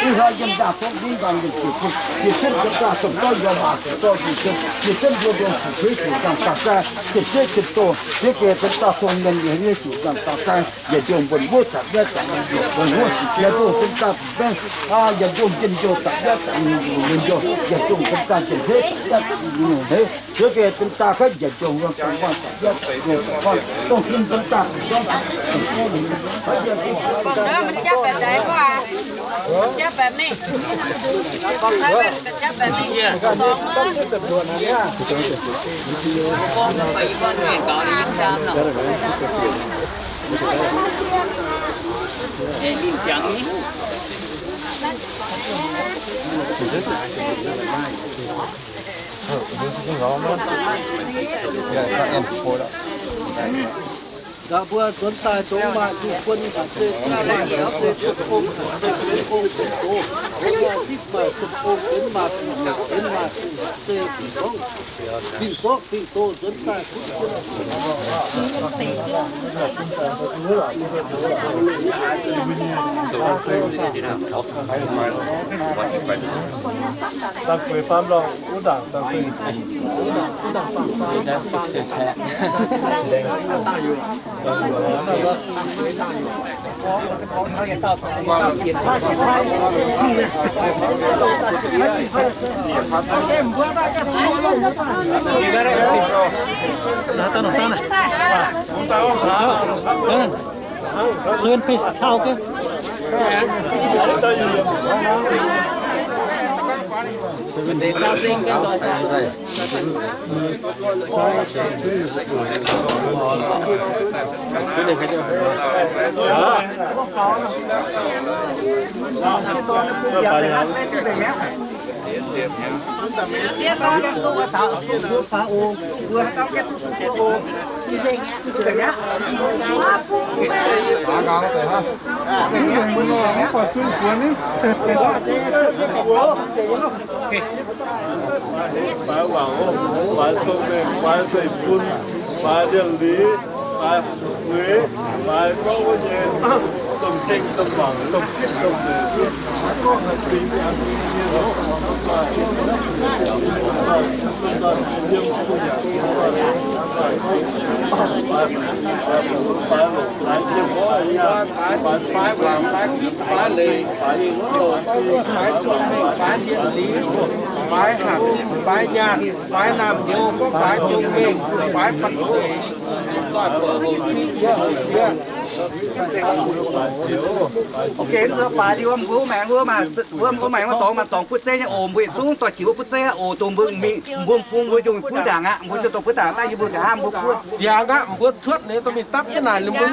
Ih hnoi yiem ndaangc fongv nzingv nzangc yietc diuh bun, yietc zungv domh zaah domh doiv yiem maac domh doiv nzengc, yietc zungv nduov nduov fu'jueiv ziouc nzangc daaih zaih, ziepc zeiv ziepc doz, ziex geh domh zaah tong mienh nyei ziouc nzangc daaih zaih, yietc nduov mbuonx wuov zanc yietv zanc mienh nduov, yietc nduov domh zaah baengv, yietc nduov njien-youh zanc yietv zanc mienh nduov, yietc nduov domh zaah jien-hleiv zanc yietv zanc mienh hleiv, ziex geh domh zaah kaiv yietc nduov wuov zanc yietv zanc mienh nduov, dongh tin domh zaah Gaax mbuo nzuonx daaih dongh maaih zuqc buonv, zuqc zeiv, maaih zuqc zeiv, zuqc ong, zuqc zeiv, zuqc ong, zuqc doz, maaih hitv, maaih zuqc ong, benx maaih zuqc hnyouv, benx maaih zuqc zeiv, zuqc gorngv, zuqc gorngv, zuqc doz, nzuonx daaih Baaix waac, baaix dongh mengh, baaix zeiv-fun, baaix lienh liz, baaix fu'jueiv, baaix gorngv wuov nyei, domh gengh domh mangc, domh gitv domh nzeic, baaix waac, baaix gitv, baaix leiz, baaix lienh liz, baaix hatc, baaix nyaanh, baaix naamh nyouz, baaix zong mengh, baaix fatv nzueic. Ok, mbuo baaix liuz wuov, mbuo maengx wuov, mbuo maengx wuov dorngx maaih dorngx butv zeiv nyei oc. Mbuo yietc zungv dorh jiex wuov butv zeiv aqv oc. Dongh mbuo mingh, mbuo bung mbuo yungh buov ndaangc aqv. Mbuo ziouc dorh buov ndaangc daaih yie mbuo nqa'haav mbuo buov. Ziangx aqv, mbuo cuotv nyei dorh mingh dapv jienv naaic liuz mbuo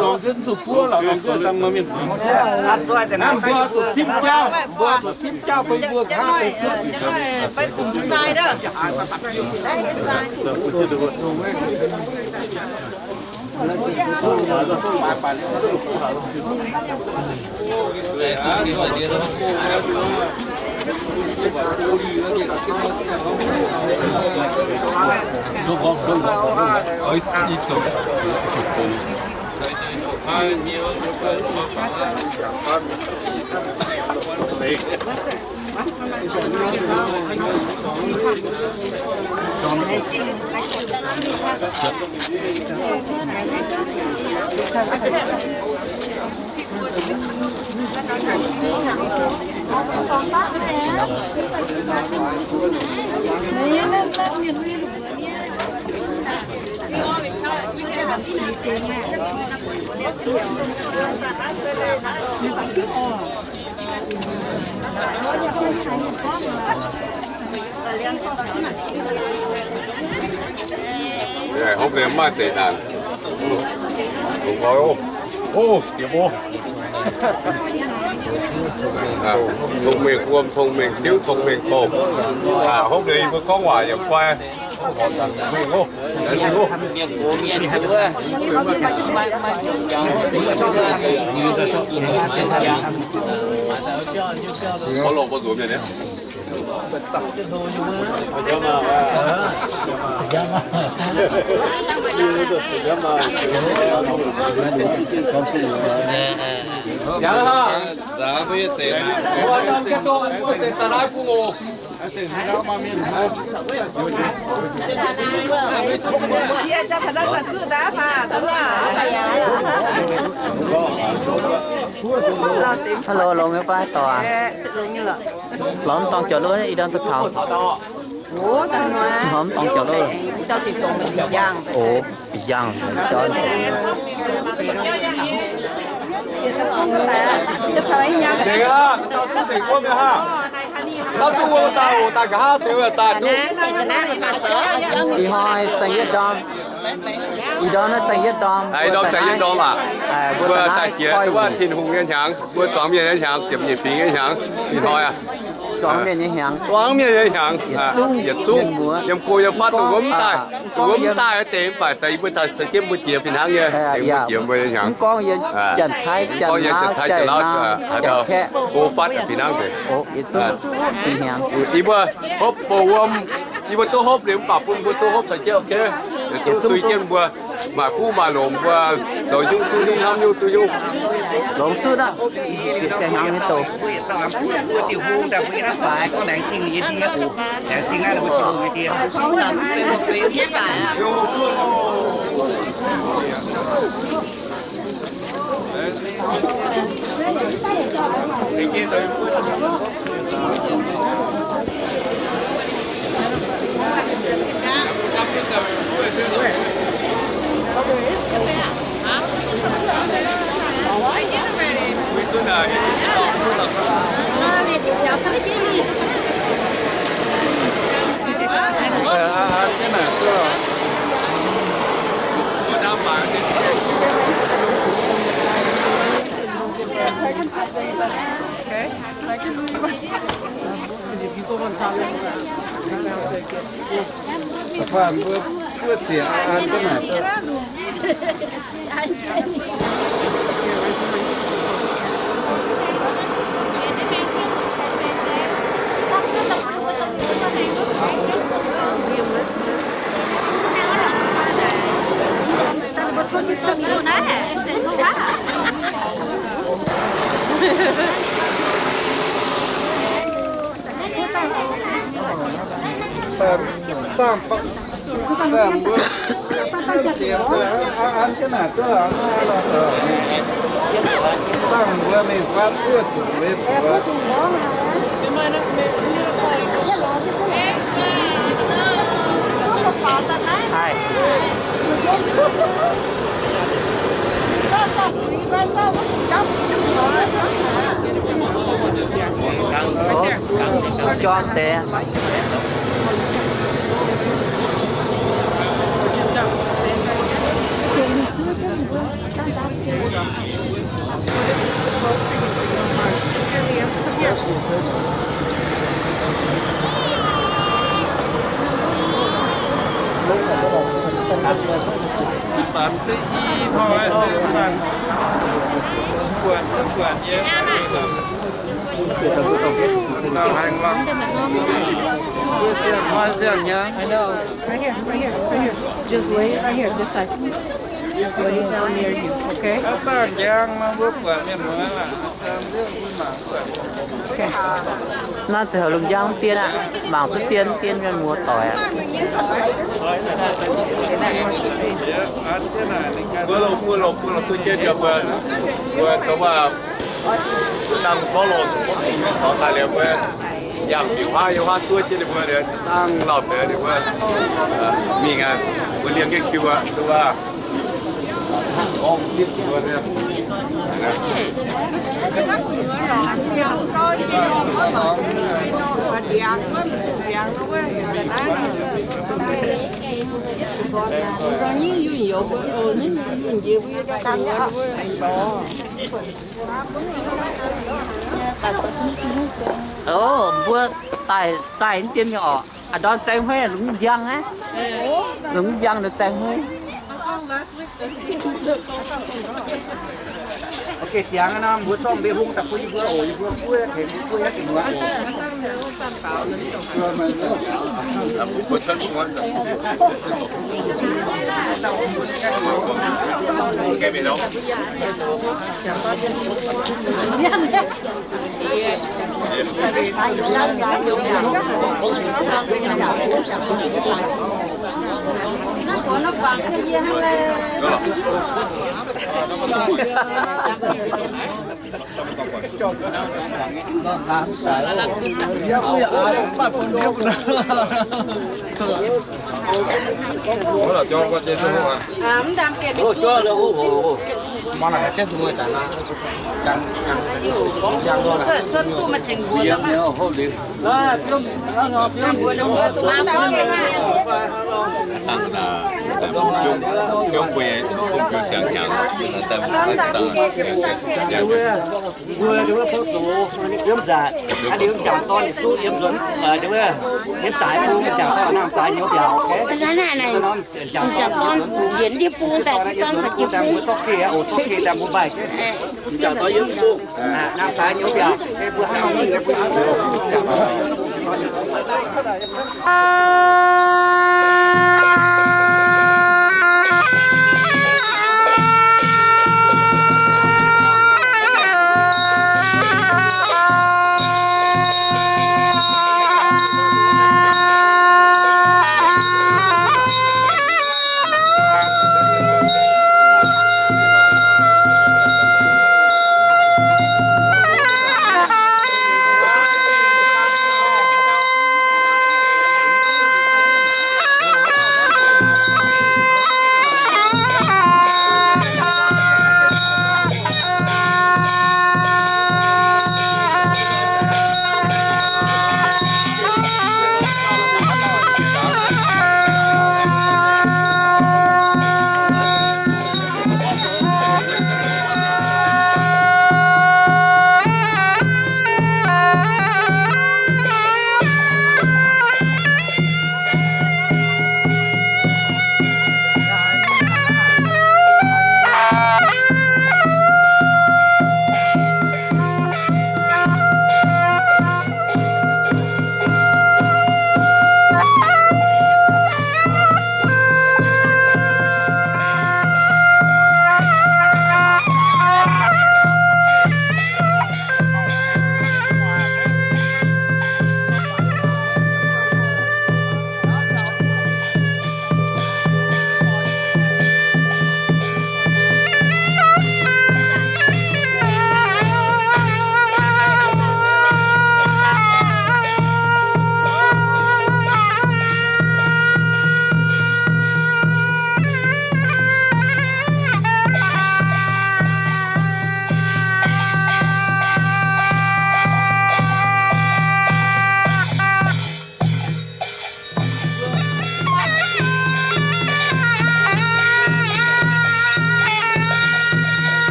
lorz jienv zuqc buov lorqc, lorz jienv dangh mienh. Mbuo zuqc simv jauv, mbuo zuqc simv jauv bun mbuo nqa'haav deix cuotv. Hopv liemh maaih zeiz naanc. Longc nqoi oc. Oc, diex mbuo. Cong-mengh wuom, cong-mengh tiuv, cong-mengh bouh. Hopv liuz yie mbuo gorngv waac yaac guai. Hello, longx nyei fai dorc aac? Lorz mv dorngx jauv-louv, ih ndorm duqv taux. Lorz mv dorngx jauv-louv. Oc, yangh. Ih hnoi saeng yietv ndorm. Ih ndorm naaiv saeng yietv ndorm. Ih ndorm saeng yietv ndorm aac? Mbuo daaih jiex wuov Tin-Hungh nyei hnyangx, mbuo zuangx mienh nyei hnyangx, ziepc nyeic fingx nyei hnyangx, ih hnoi aac. Zuangx mienh nyei hnyangx. Zuangx mienh nyei hnyangx. Yietc zungv yiem go yiem fatv, dongh wuov mv daaih, dongh wuov mv daaih deix mv baac daaih yie mbuo daaih caux jienv mbuo jiex fih hnangv nyei. Mbuo jiex mbuo nyei hnyangx. Mv gorngv yienh Janx-Taiv, Janx-Laauv, Janx-Naauv, Janx-Kaeqv, go fatv fih hnangv deix. Yietc zungv fih hnyangx. Yie mbuo hopv bouh wuom, yie mbuo duqv hopv liuz mv baac bun mbuo duqv hopv caux jienv, oc. Yietc zungv sui jienv mbuo maaih fuqv maaih longx, mbuo zoux nyungc duqv nyungc, hnamv nyungc duqv nyungc. Longx duqv aqv. Siang hnyangx nyei douh. Just wait right here, this side. Just wait down near you, okay? Okay. Naaiv ziouc heuc lungh njang dien aqv, mangc duqv zien dien mienh muoz doic aqv. Dangh gorngv loz taux daaih liuz mbuo yangh sic huaav yiem huaav zuov jienv ninh mbuo liuz, dangh lauh deix ninh mbuo mingh aqv. Mbuo liemh jienv kiu aqv, duqv aqv. O, mbuo daaih, daaih dien nyei orqc. A'ndorn zaeng huei lungz njang aqv. Lungz njang nor zaeng huei. Ok, ziangx nor mbuo zorqv mbuo hung daaih bun yie mbuo oc. Yie mbuo buov tengx mbuo buov yie mbuo oc. Mbuo wuov fouv zoux yiem nzanc, aa, liuz m'jangc dorn yietc duqv yiem nzuonx, wuov, yiem zaaix bung, m'jangc dorn nangh zaaix nyouz mbiaauc. M'jangc dorn yietc ndiev bung daaih, dorn mbuo zorqv geh, oc, zorqv geh daaih mbuo maaih. M'jangc dorn yiem bung. Nangh zaaix nyouz mbiaauc.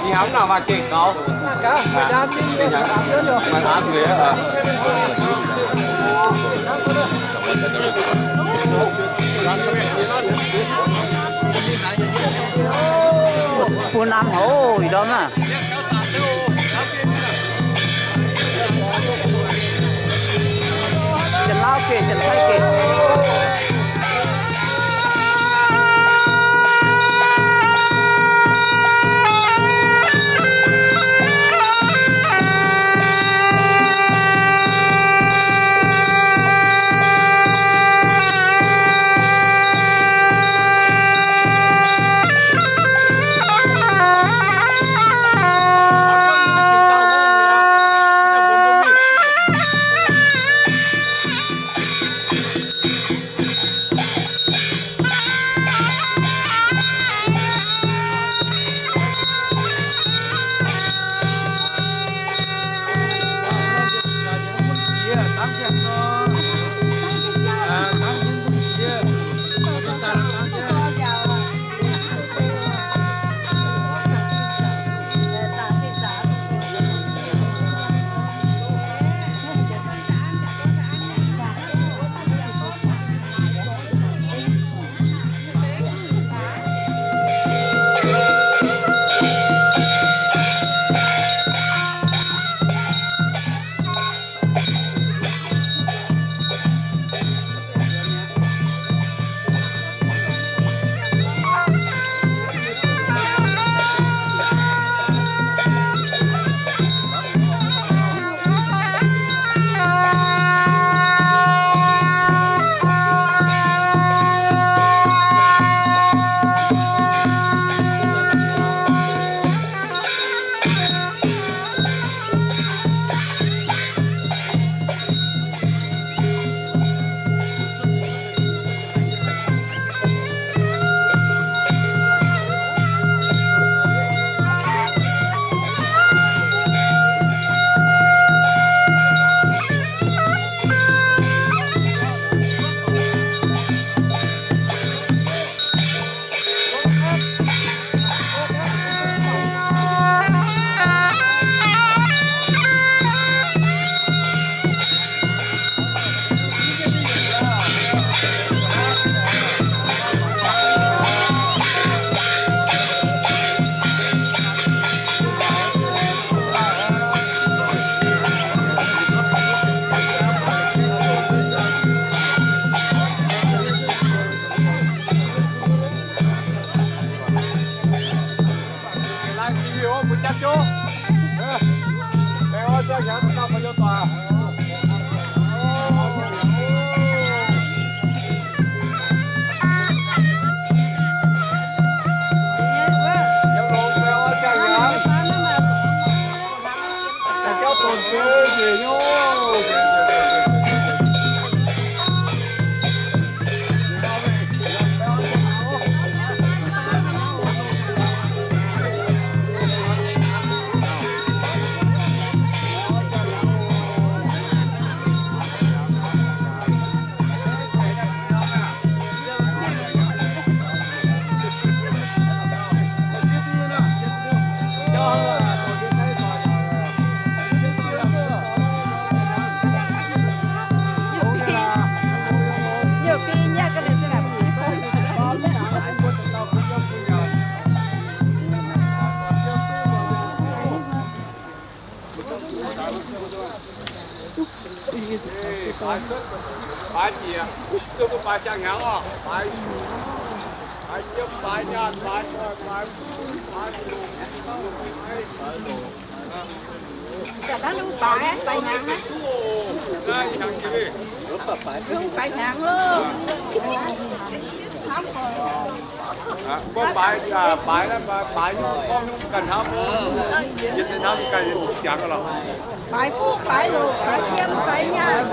Ih hnoi mv nor maaih gengh gaux. Bun nam hov ih ndorm naaiv. Janx-lauv geh, janx-taiv geh. Mbuo baaix, baaix, baaix nyungc gorngv nyungc ganh hnamv, yietc zungv hnamv ganh, yietc zungv ziangx lorqc. Baaix fuqv baaix loc, baaix siem baaix nyaanh.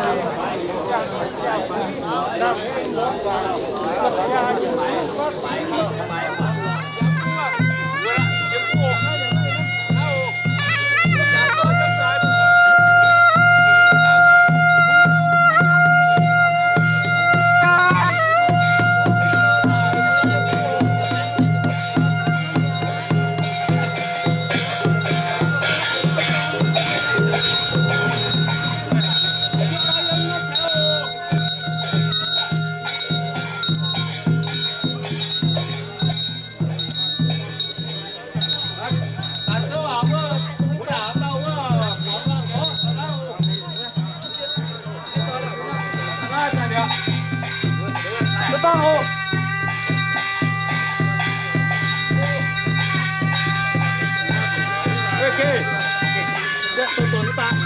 Daaih dangh oc. Okay. Daaih dangh.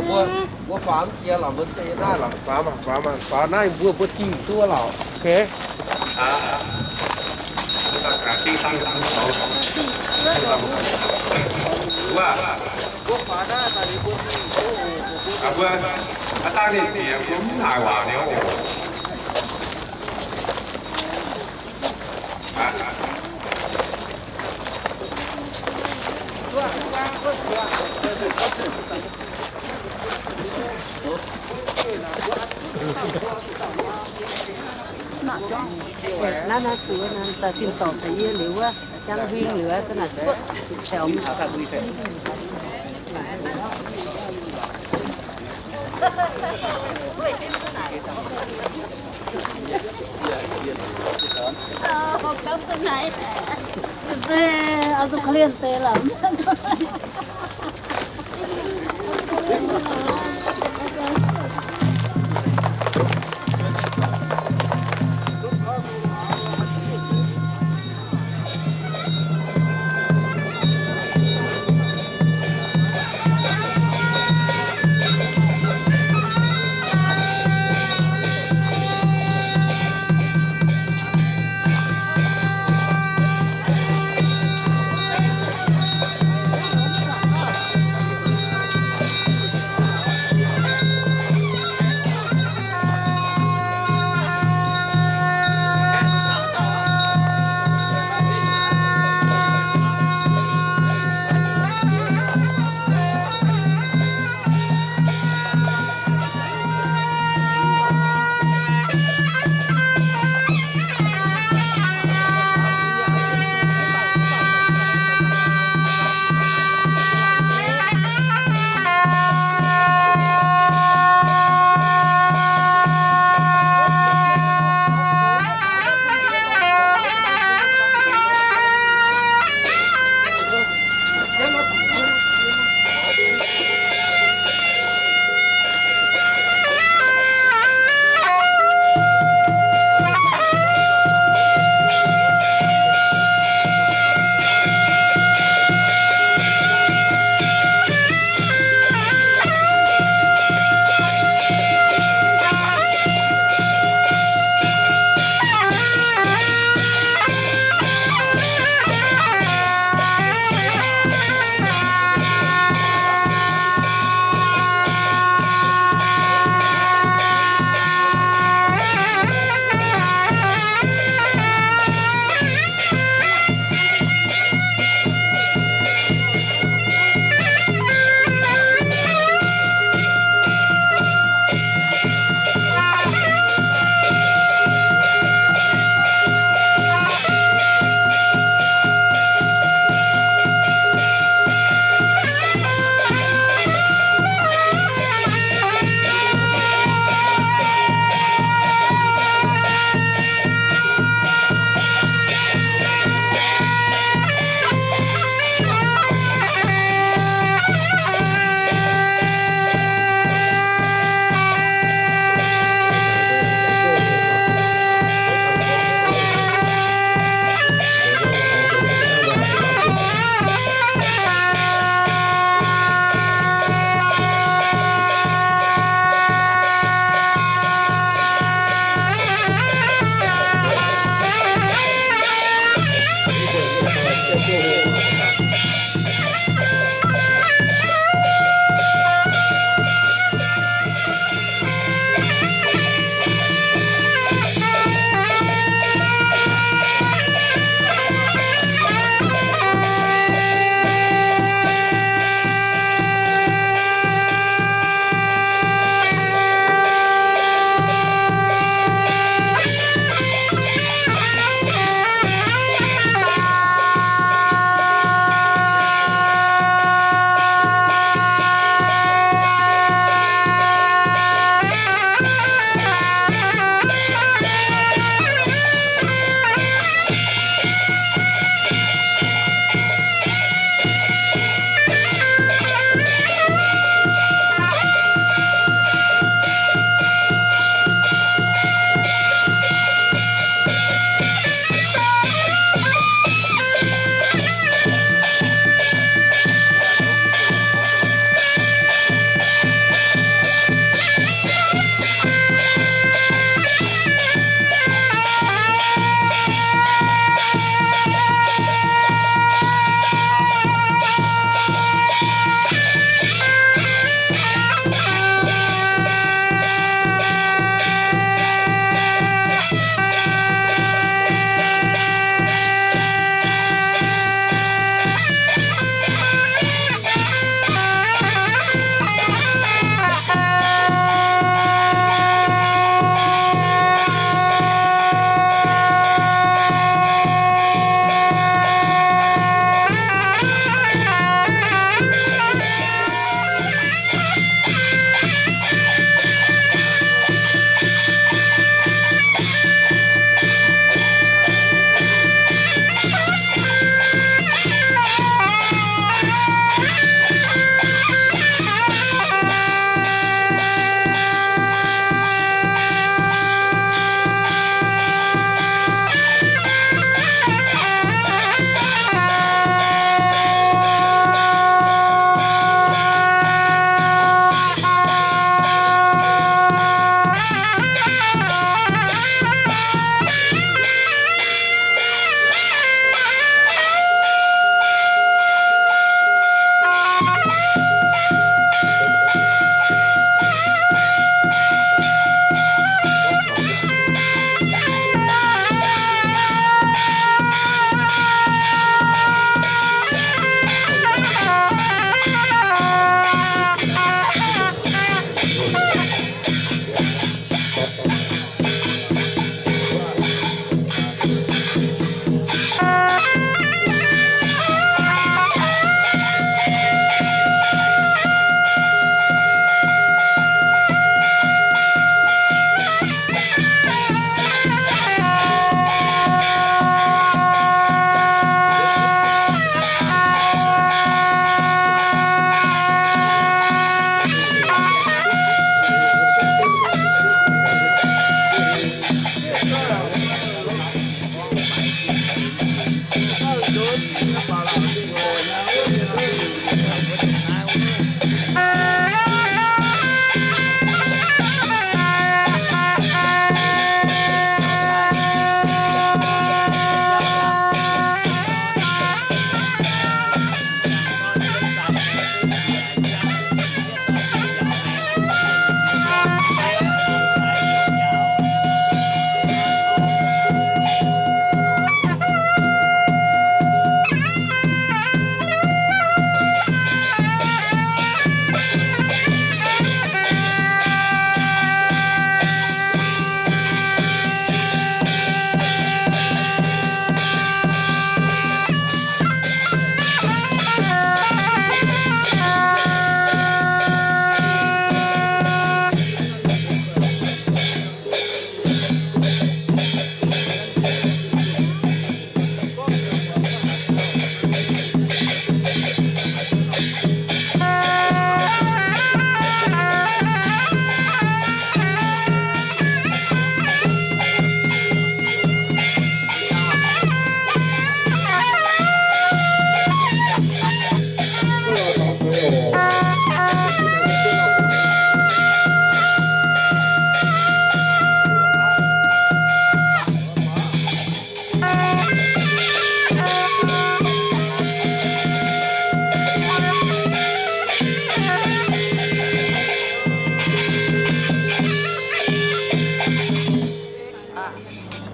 Mbuo, mbuo faaux mv jiex lorqc, mbuo deix naaiv lorqc, faaux maah, faaux maah, faaux naaiv mbuo, mbuo dingh duqv lorqc. Okay. Mbuo, aa, dangh ninh jiex mbuo mv haiz waac nyei oc. Naaiv, naaiv zuqc naaiv daaih zinh dorngc caux yie liuz wuov, jangx huing liuz, za'naaic cuotv taux. Oix zuqc klien deix lorqc.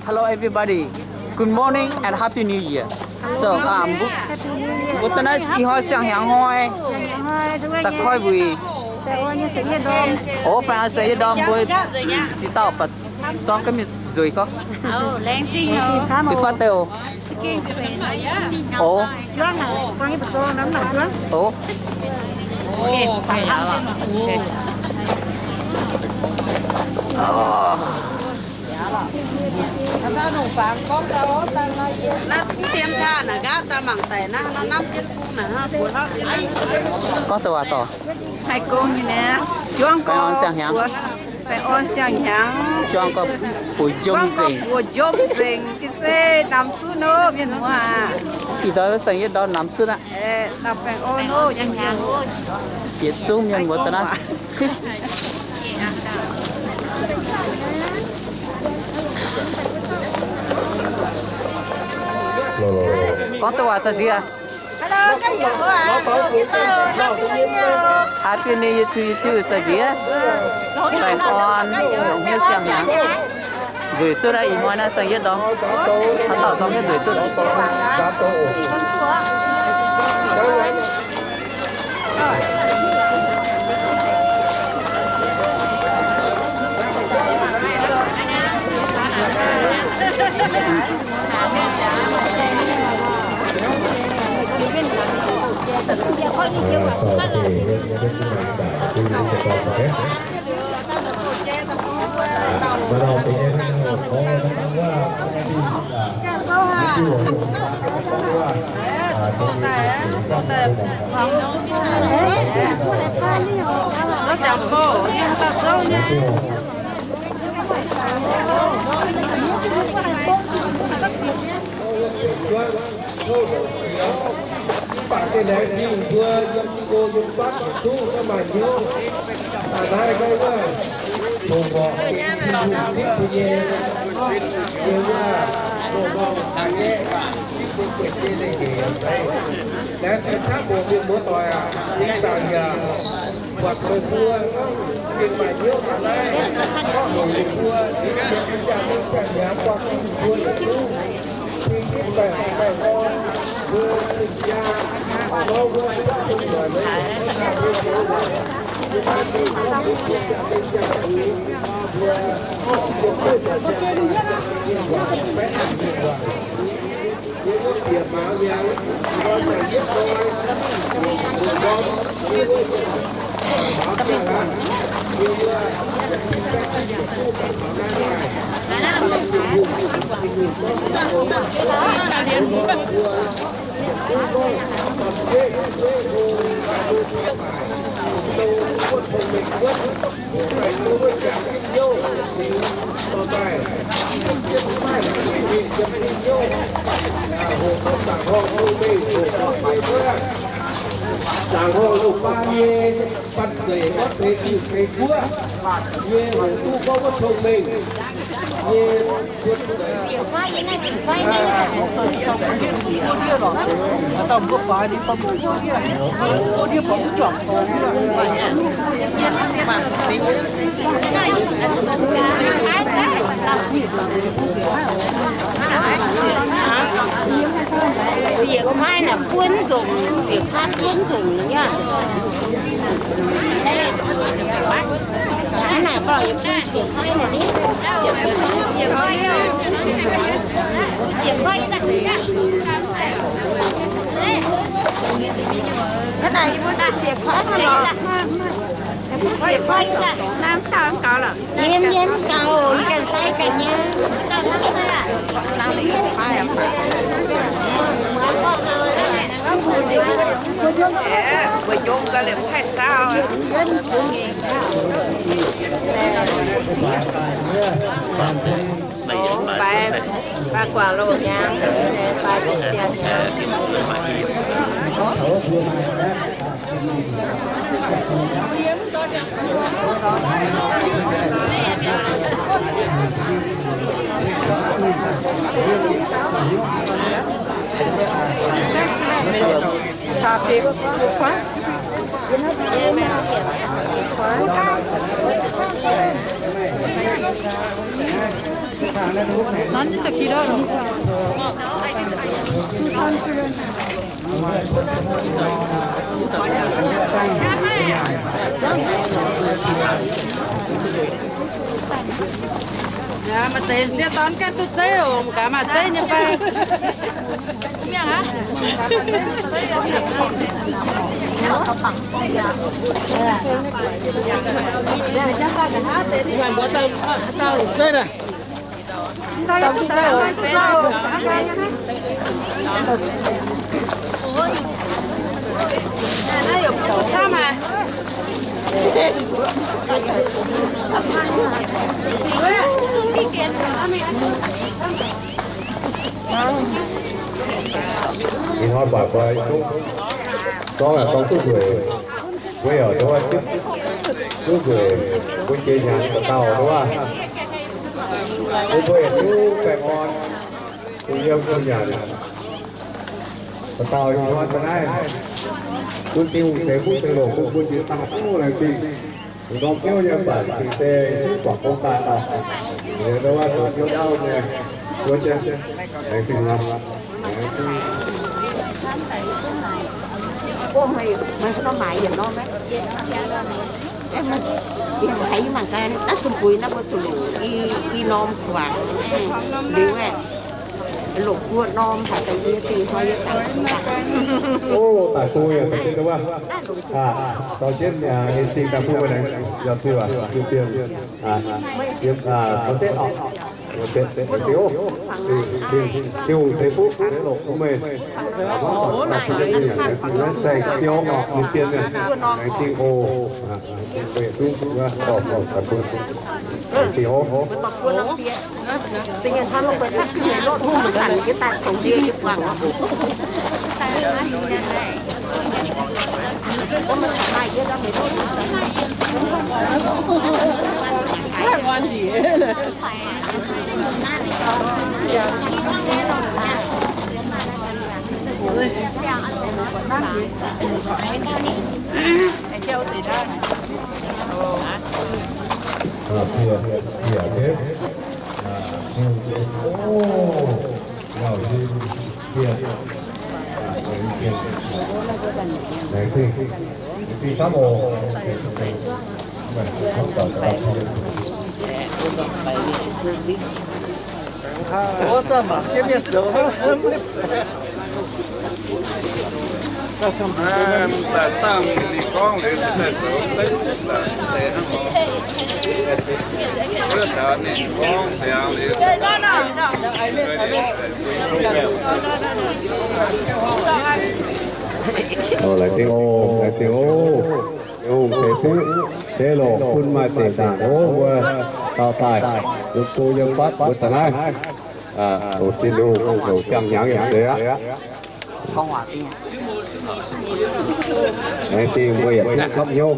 Hello everybody, good morning and happy new year. So, um, mbuo, mbuo da'naaiv ih hnoi siang-hnyangx hnoi, da'koi wuic, o, baengh orn siang-yietv ndorm mbuo ziex dauh baac zorng gaav mienh nzueic gorngv. Zuqc faatv deix oc. O, o. Gorngv deix waac dorh. Haih gong nyei niaa, juangv gorx baengh orn siang-hnyangx, juangv gorx buoz njomv nzengc, buoz njomv nzengc, ga'sie namx sutv nor mienh muoz aac. Ih ndorm siang-yietv ndorm namx sutv aqv. Yietc zungv mienh muoz da'naaiv. Gorngv duqv waac za'nziex. Happy New Year to you too, za'nziex. Baengh orn, longc hnyouv siang-hnyangx. Nzueic sutv aqv, ih hnoi naaiv siang-yietv ndorm. Haaix dauh zorng jienv nzueic sutv. Mv baac deix laengz zingh mbuo yiem go yiem fatv duqv ga'maah hnyouv. Da'naaiv gorngv wuov, dongh mborqc Tin-Hungh diqv mbuo nyei, yiem wuov, dongh mborqc haiz nyei, diqv mbuo gueic jienv leiz-nyeic. Laengz zingh camv mbuox mienh muoz-doic aac, ih zanc yaac buatc meih mbuo gorngv gengh maaih hnyouv da'naaiv, gorngv heuc yie mbuo, yie mbuo jaa mingh jaa-hnyangx buangh Tin-Hungh mbuo yietc zungv. Zaangc horngh lungh baan nyei banh zeic orv deix diuh deix guoqv nyei, hoqc duqv gorngv wuov cong-mengh nyei. Sieqv kuaaiv naaic buonv nzengc, sieqv kuaaiv buonv nzengc nyei. Naaiv naaic gorngv yie buonv sieqv kuaaiv naaic ni. Naaiv naaic yie mbuo duqv sieqv kuaaiv lorqc. Yie mbuo sieqv kuaaiv naaiv dauh gaux lorqc. Yie mbuo gaux, yie ganh sai ganh nyei. Mbuo jomc ga'liemh haih saauv. Baaix, baaix guangc loz-hnyangx, baaix bieqc siang-hnyangx. Maaih deix sieqv dorn ganh duqv zeiv oc, mv gaax maaih zeiv nyei fai? Ih hnoi buatc mbuo gorngv yaac gorngv duqv nzueic, mbuo yaac duqv zipv duqv nzueic, mbuo jiex nyanc dauh dauh duqv, mbuo mbuo yaac duqv baengh orn, duqv yiem duqv nyanc. Dauh dauh ih hnoi ga'naaiv bun Tin-Hungh ceix fuqv ceix loc bun mbuo jiex dangh duqv laengz zingh. Norm biouv yiem baac cingx se hiuv duqv guangc gong daaih oc. Liuz ndau wuov zoux biouv ndau nyei, mbuo jiex laengz zingh oc. Mangc gaax, naaiv sumv buix naaiv mbuo zuqc i, i norm guangc liuz aeqv, longc buo norm haic daaih yie dingh hnoi yie daaih. O, daaih bung yaac daaih jienv wuov. Dorh jienv nyei dingh daaih bung mbuo laengz, yaac diuh, diuh dien, diuh, torqv setv oc. Diuh, Tin-Hungh ceix fuqv ceix loc bun meih. Mv baac daaih bun jienv dingh yaac laengz zingh wuov saeng-ziouv oc, mienh dien mienh laengz zingh oc. Laengz zingh oc. Laengz zingh oc, laengz zingh oc. Tin-Hungh ceix fuqv ceix loc bun maaih deix ndaangc hov mbuo dauh daaih yiem go yiem fatv mbuo daaih naaiv. Oc, Tin-Hungh zoux ziangh hnyangx yaac zeiz aqv. Laengz zingh mbuo yietc zungv hopv hnyouv.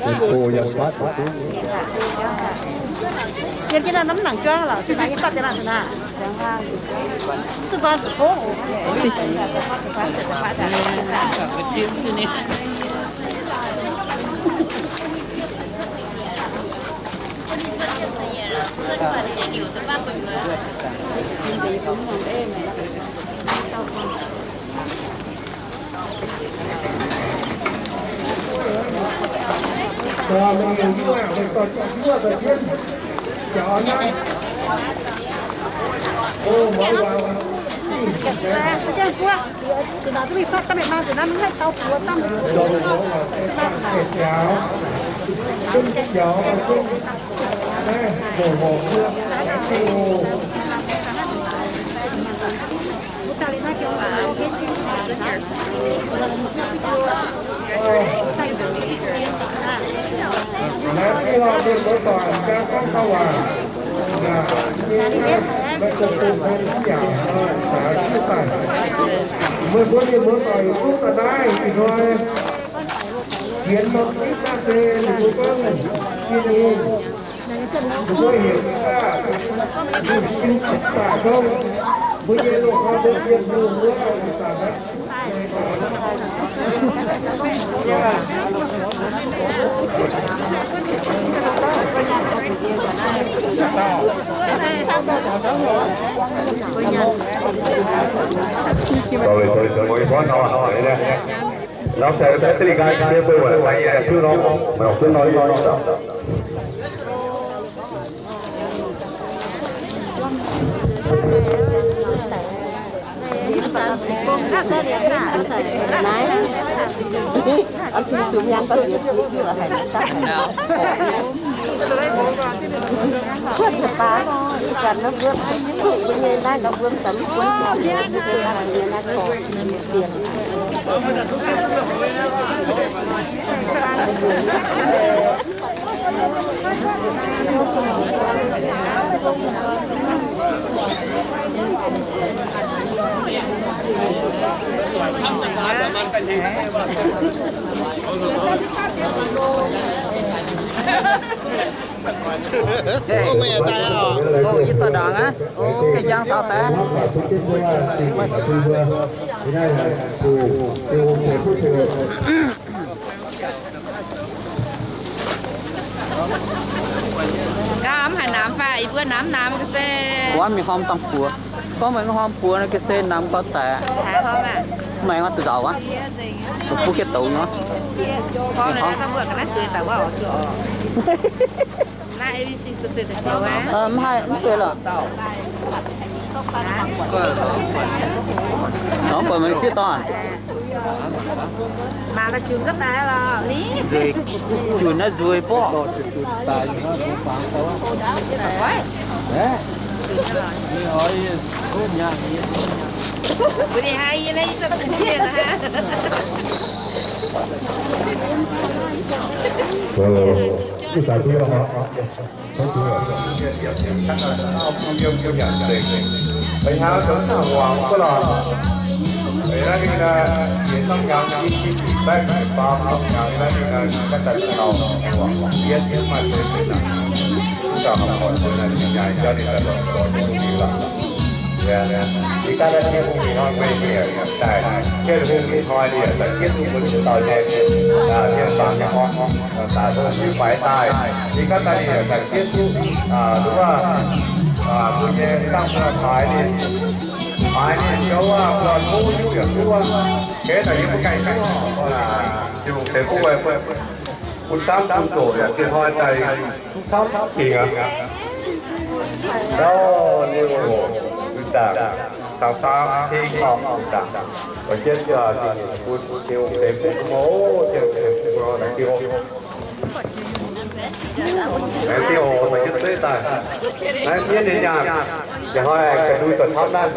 Yiem go yiem fatv. Yiem jienv naaiv mv nangc juangv lorqc, se naaiv yiem fatv deix laangh se naaiv. Mv duqv dorn zuqc tongv oc. Meih mbuo mienh muoz-doic duqv daaih naaiv ih hnoi sienx norm zipv naaiv se ninh mbuo gorngv Tin-Hungh, ninh mbuo heuc daaih, ninh mbuo daaih gorngv Ov, meih daaih aqv. Ov, yie dorh ndaangc aqv. Ov, gengh njang taux daaih. Gaav mv haaix namx fai? Yie mbuo namx namx ga'sie. Gorngv mingh horm dangh buoz. Gorngv meih horm buoz naaiv ga'sie namx gau daic. Meih aengx duqv nzauc aqv. Bun jienv douz nor. Mv haih, mv zeiz lorqc. Norm buatc meih sieqv dorn. Nzueic, junc naaiv nzueic borqv. Ih ganh naaiv Tin-Hungh hnoi meih mienh daaih, Tin-Hungh ih hnoi liuz, daaih jienv duqv mbuo dauh nyei, aa, mienh zaangc nyei orn, aa, daaih duqv nyei faix daaih. Ih ganh naaiv liuz, daaih jienv duqv, aa, duqv, aa, mbuo nyei dangh mbuo haaix ninh, haaix ninh jouv aac, mbuo tov hiuv yaac duqv aqv. Keix naaic yie mbuo ganh duqv, aa, ziouc deix bun, bun camv bun zoqc yaac zinh hnoi daaih duqv camv gengh aqv. Ndau liuz, zunh zaangc, caux faam heng orqc, zunh zaangc, oix jienv bun Tin-Hungh deix bun mbuo, Tin-Hungh deix bun mbuo laengz zingh oc. Laengz zingh oc, oix jienv zeiv daaih. Naaiv mienh nyei nyaanh, ih hnoi ga'ndui zoux camv naaiv.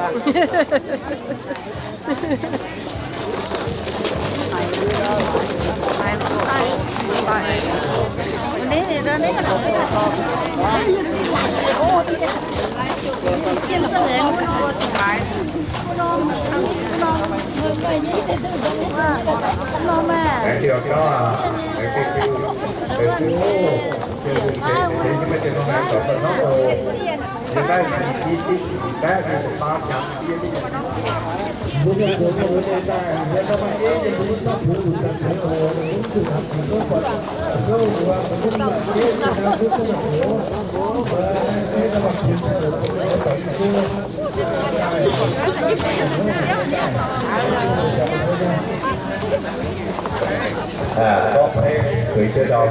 Aa, gorngv beiv kuinx jienv ndau,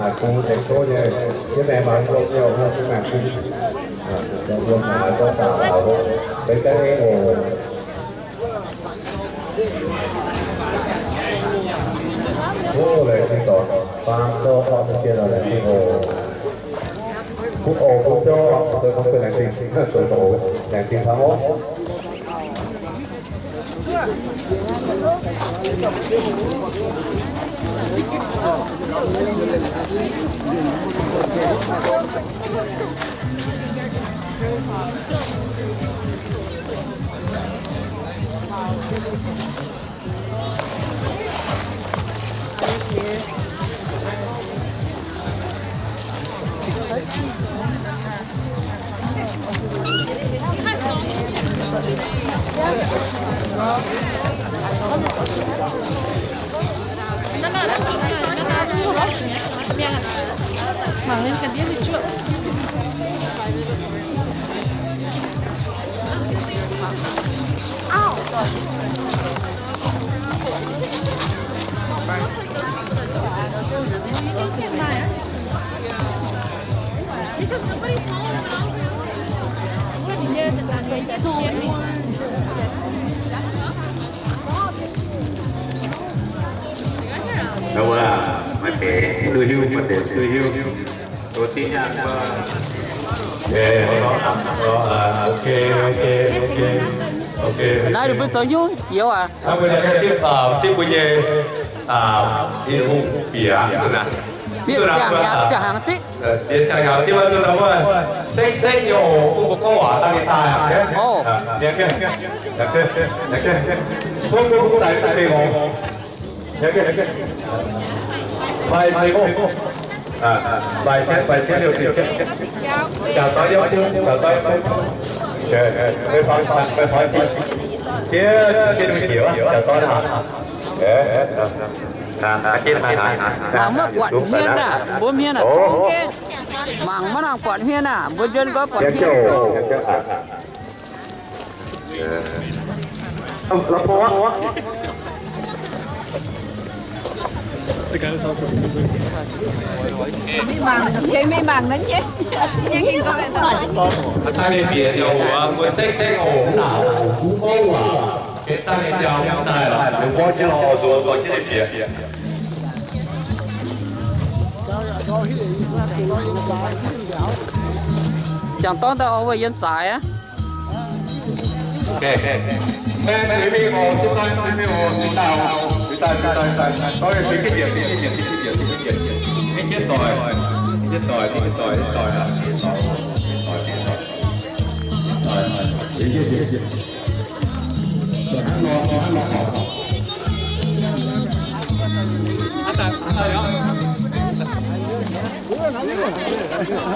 aa, bun tengx tov nyei, jienv maengx maaih nqox nyei, wuov jienv maengx bun, aa, nqox maaih nqox daaih, aa, beiv gaengh nyei oc. Ov, laengz zingh dorc, faam zoux orqc, mv jien lorqc, laengz zingh oc. Butv oc, butv zoux orqc, zoux tongx zoux laengz zingh, zoux tongx laengz zingh faam oc. Maaih deix duqv hiuv, maaih deix duqv hiuv. Naaiv ninh mbuo zoux hiuv youz aac. Zipv mbuo nyei bieqc, zipv ziangh hnyangx zipv. Sekv sekv nyei oc, mbuo gorngv waac dangh ninh daaih. Mbuo mbuo mbuo daaih daaih deix oc. Mbaih mbaih oc. Mbaih jienv, mbaih jienv liouh ziepc jienv. Jaax doiv yopv jienv, jaax doiv yopv jienv. Mbaih fangx, mbaih fangx jienv. Jienv, jienv mingh jiex wuov, jaax doiv naaic. Mangc maiv buatc hmien aah, mbuo hmien aah, tov jienv. Mangc maiv nangc buatc hmien aah, mbuo nzuonx gorngv buatc hmien. Dangh ninh bieqc ziangh hoc, mbuo sekv sekv oc, mv nangc, mv gorngv waac. Dangh ninh njaaux mv daaih lorqc, ninh mborqv jienv oc, zuqc mborqv jienv ninh bieqc. Jangx dorngv daaih oc, wuov yiem zaaix aqv.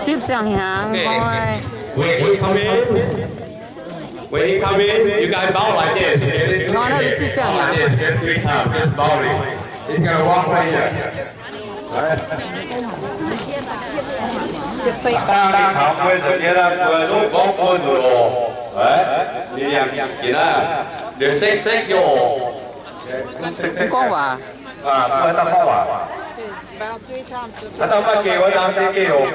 Zipv siang-hnyangx hnoi. When he come in, when he come in, you guys bow like this. Hnoi naaiv zipv siang-hnyangx. Like this, three times, just bowing. He's gonna walk right here. Dangh ninh taux mbuo nzengc nyei naaiv, mbuo zungv gorngv mbuo nzunc oc. Ninh yangh jiex naaiv, liuz sekv sekv nyei oc. Mv gorngv waac. Mv gorngv waac. Hnangv dauh maiv geh wuov, nzamv geh oc.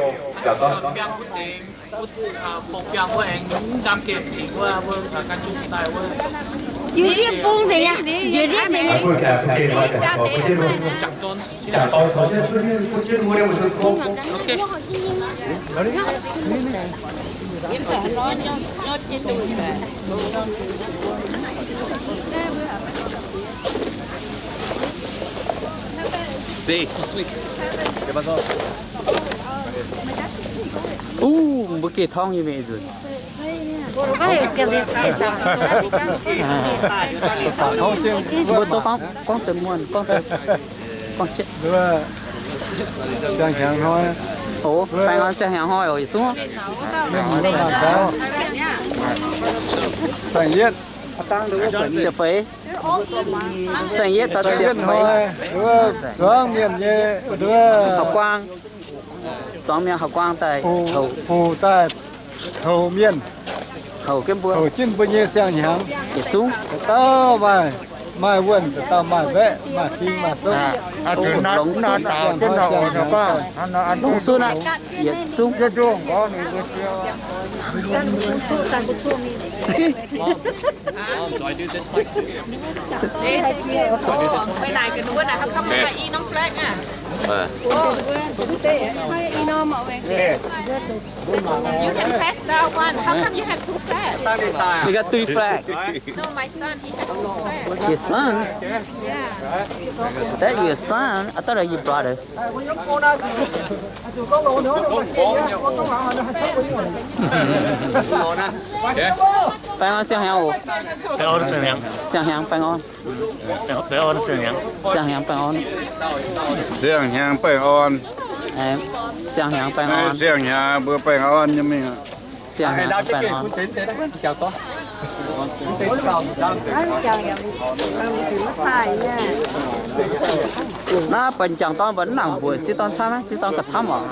Njiec ndiev nzengc aqv. Uv, mbuo geh torngv nyei mingh nzunc. Mbuo zorqv gorngv, gorngv deix muonh, gorngv deix, gorngv cietv. Siang-hnyangx hnoi. Oc, baengh orn siang-hnyangx hnoi oc, yietc zungv. Saeng-yietv. Ziepc feix. Saeng-yietv caux ziepc feix. Zuangx mienh nyei, hauv guaang. Zuangx mienh hauv guaang daaih, fuc daaih houc mienh, houc jienv mbuo nyei siang-hnyangx. Yietc zungv. Dauh dauh maaih, maaih wuonh, dauh dauh maaih mbaeqv, maaih fing, maaih souv. Longx sun aqv. Yietc zungv. You can pass that one. How come you have two flags? You got three flags. No, my son, he has two flags. Your son? Yeah. That your son? I thought that your brother. Baengh orn siang-hnyangx oc. Baengh orn siang-hnyangx. Siang-hnyangx baengh orn. Baengh orn siang-hnyangx. Siang-hnyangx baengh orn. Siang-hnyangx baengh orn. Siang-hnyangx baengh orn. Siang-hnyangx mbuo baengh orn nyei mingh. Siang-hnyangx baengh orn. Naaiv baac m'jangc dorn mbuo mv nangc mbuoqc, sieqv dorn camv, sieqv dorn gauh camv oc.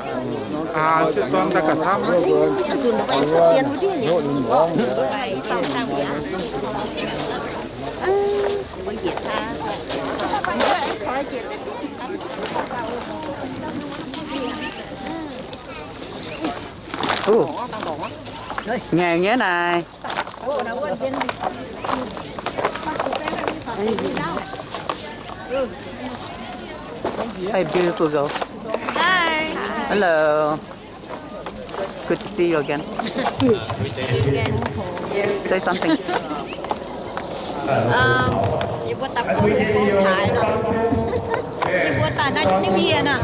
Ngaengc nyei naaic. Hey, beautiful girl. Hi. Hello. Good to see you again. Good to see you again. Say something. Yie mbuo dapv gorngv hungh gorngv haaix nor. Yie mbuo daaih naaiv New Year nor.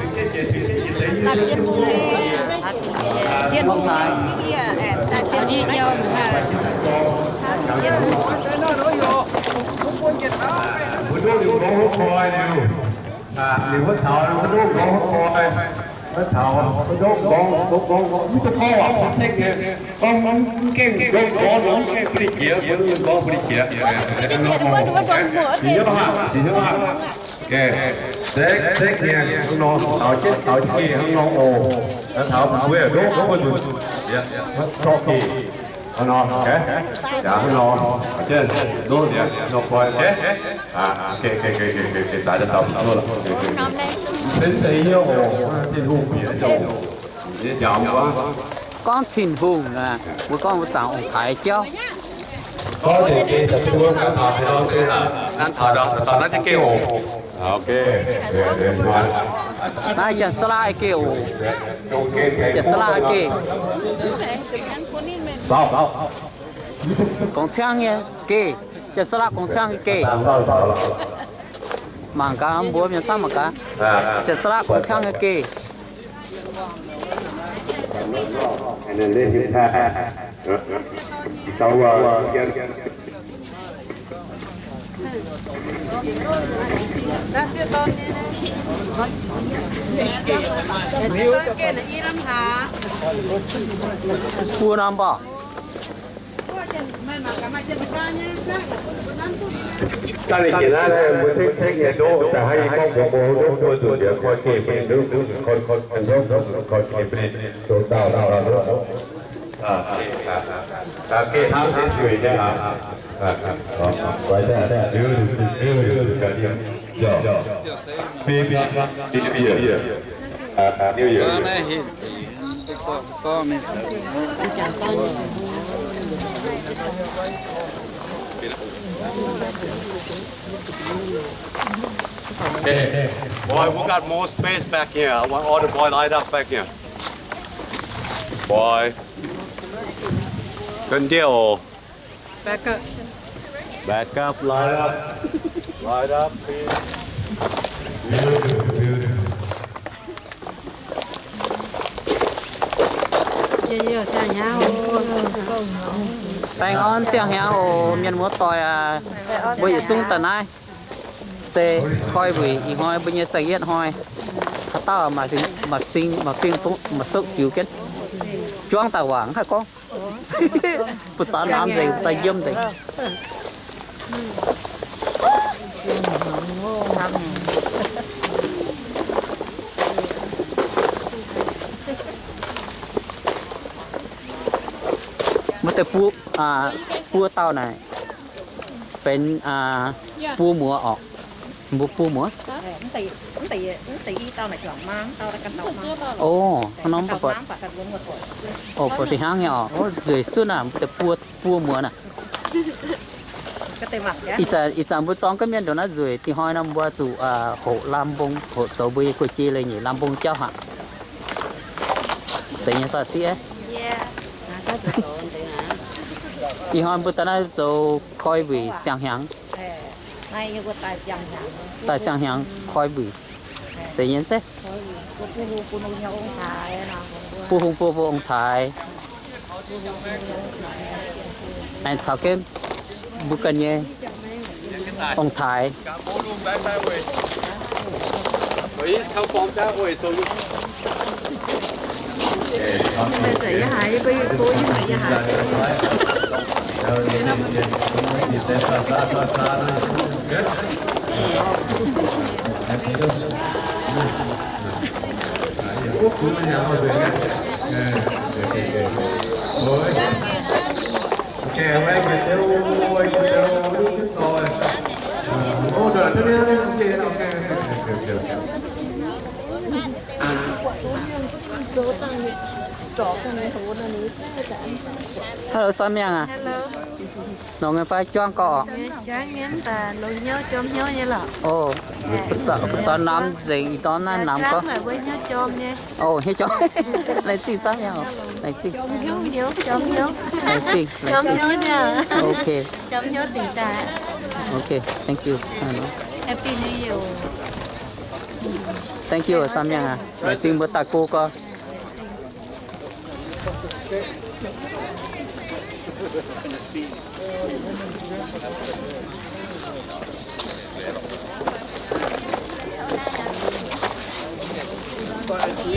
Daaih Bienh Hungh nyei, Bienh Hungh nyei New Year, daaih Bienh Hungh nyei, Bienh Hungh. Mbuo duqv liuz gorngv huv koi liuz, liuz wuov taux mbuo duqv gorngv huv koi, wuov taux mbuo duqv gorngv, gorngv, gorngv, mv duqv gorngv waac, gorngv sekv nyei, gorngv mv gaengh gorngv gorngv nor, mv gaengh bun ninh jiex, mbuo duqv gorngv bun ninh jiex. Jiex hnyouv haic, jiex hnyouv haic. Sekv, sekv nyei hnangv nor, taux jienv taux jienv geh hnangv nor oc. Taux mbuo ndoqv mbuo nzunc, zorqv geh hnangv nor, yaac hnangv nor, ndoqv nor koi, geh, geh, geh, daaih dauh, Tin-Hungh bieqc nyei oc. Gorngv Tin-Hungh aqv, mbuo gorngv mbuo zaangc ong-taaix jauv. Gorngv deix geh daaih duqv, naaiv taux haaix nor se naaic, naaiv taux naaiv jienv geh oc. Naaiv Janx-Saalaa geh oc. Janx-Saalaa geh. Gorngv ciangv nyei geh. Janx-Saalaa gorngv ciangv nyei geh. Mangc gaax, mbuo mienh camv mangc gaax. Janx-Saalaa gorngv ciangv nyei geh. Buo norm mborqv. Daaih ninh jiex naaiv, mbuo tekv tekv nyei ndoqv, daaih haaix i gorngv mbuox mbuo ndoqv mbuo nzunc njiec koi geh, mbuo ndoqv koi, koi, koi geh, mbuo zoux dauh dauh dauh ndoqv. Geh hnangv se zueiz nyei aqv. New Year. Okay. Boy, we got more space back here. I want all the boy light up back here. Boy. Good deal. Back up. Back up, light up. Light up, please. Beautiful, beautiful. Baengh orn siang hnyangx oc, mienh muoz-doic aac. Mbuo yietc zungv daaih naaiv se koi wuic ih hnoi mbuo nyei saeng-yietv hnoi. Haaix dauh maaih fing, maaih fing, maaih fing, maaih souv ziux jienv, juangv daaih waac mv haih gorngv. Mbuo zaux namx nzengc, zaux yiem nzengc. Mbuo deix buo, buo dauh naaic benx buo muoz orqc. Mbuo buo muoz. O, hnangv nor mv baac, o, buatc fih hnangv nyei orqc. O, nzueic sunv aac, mbuo deix buo, buo muoz naaic. Ih zanc, ih zanc mbuo zorng gaav mienh ndongc naaiv nzueic, dingc hnoi nor mbuo zuqc hoqc lamh mbong, hoqc zoux mbuo nyei guei-jei leiz-nyeic lamh mbong jauv haic. Zeiz nyei sa siqv. Ih hnoi mbuo daaih naaiv zoux koi wuic siang-hnyangx. Daaih siang-hnyangx koi wuic. Zeiz nyei zeiv. Bun hung bun mbuo ong-taaix. Aengx caux jienv mbuo ganh nyei ong-taaix. Hello, Sam Yang aac. Hello. Nongx nyei fai juangv gorqv oc? Juangv nyei, mv baac longx hnyouv jorm hnyouv nyei lorqc. Ov, buatc norm nzengc, ih dorngx naaiv namx gorngv. Ov, hnyouv jorm. Laengz zingh Sam Yang oc. Laengz zingh. Jorm hnyouv, jorm hnyouv. Laengz zingh, laengz zingh. Jorm hnyouv nyei. Ok. Jorm hnyouv dingc daaih. Ok, thank you. Happy New Year. Thank you, Sam Yang aac. Laengz zingh mbuo daaih go gorx.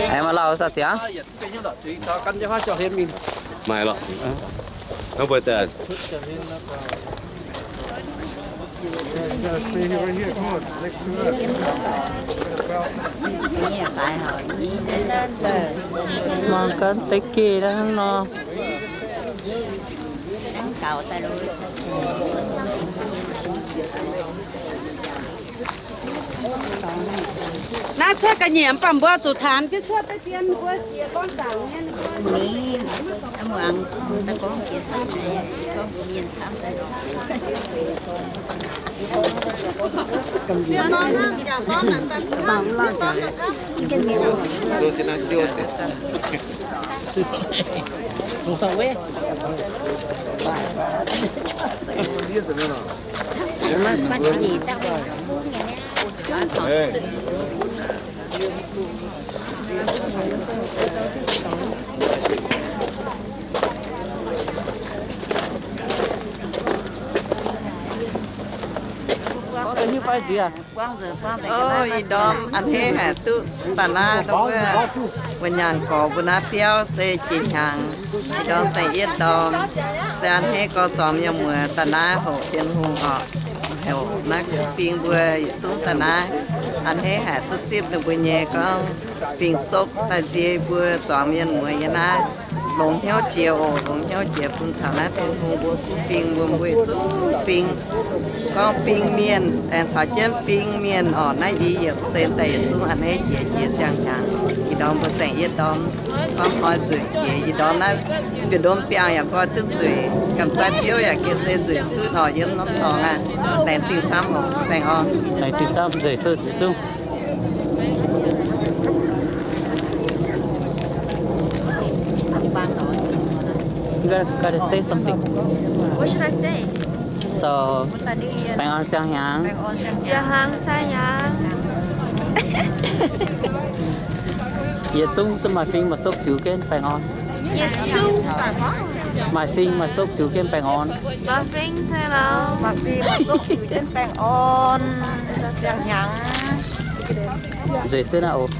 Aengx maaih lauh saah ziangx? Maaih lorqc. Hnangv mbuo daaih. Mangc gaax deix geh hnangv nor. Naaiv cuotv ga'nyiec mv baac mbuo zuqc taanx jienv cuotv deix dien mbuo jiex gorngv zaangc mienh. Hiuv fai nziex? Ov, ih ndorm a'hneiv haic duqv daaih naaiv ndorm wuov, wuov nyaanh gorx mbuo naaiv biauv se jiex hnyangx. Ih ndorm saeng-yietv ndorm, se a'hneiv gorx zuangx mienh muoz daaih naaiv hoqc Bienh Hungh orqc, hoqc naaiv kuv fing mbuo yietc zungv daaih naaiv. A'hneiv haic duqv zipv ninh mbuo nyei gorngv fing sopv daaih nzie mbuo zuangx mienh muoz yiem naaiv. Longx hnyouv jiex oc, longx hnyouv jiex bun taux naaiv Tin-Hungh mbuo kuv fing mbuo, mbuo yietc zungv fing. Gorngv fing mienh, aengx caux jienv fing mienh orqc. Naaiv i yiemc se daaih yietc zungv a'hneiv jiex jiex siang-hnyangx. Ih ndorm mbuo saeng-yietv ndorm, gorngv hnoi nzueic jiex. Ih ndorm naaiv bieqc ndom biangh yaac nqoi duqv nzueic, gamh zai biouv yaac gengh se nzueic sutv orqc yiem norm dorngx aqv. Laengz zingh camv oc, baengh orn. Laengz zingh camv, nzueic sutv yietc zungv. You gotta, gotta say something. What should I say? So, baengh orn siang-hnyangx. Siang-hnyangx, siang-hnyangx. Yietc zungv duqv maaih fing maaih sopv ziux jienv baengh orn. Yietc zungv maaih fing maaih sopv ziux jienv baengh orn. Maaih fing se lorqc. Maaih fing maaih sopv ziux jienv baengh orn. Siang-hnyangx. Nzueic sutv naaiv oc.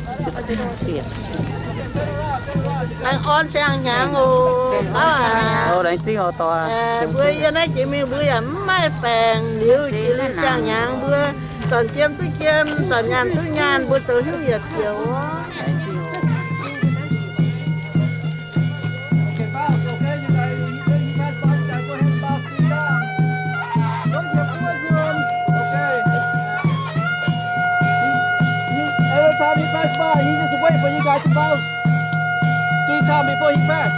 Baengh orn siang-hnyangx oc. Gauv aac. Laengz zingh oc, doic. Mbuo yiem naaiv jiex mingh mbuo yaac mv maaih baengc liuz jiex liuz siang-hnyangx mbuo zornc jiem duqv jiem, zornc nyaanh duqv nyaanh, mbuo zoux hnyouv yietc zioux. Every time he pass by, he just wait for you guys to bounce. Three times before he pass.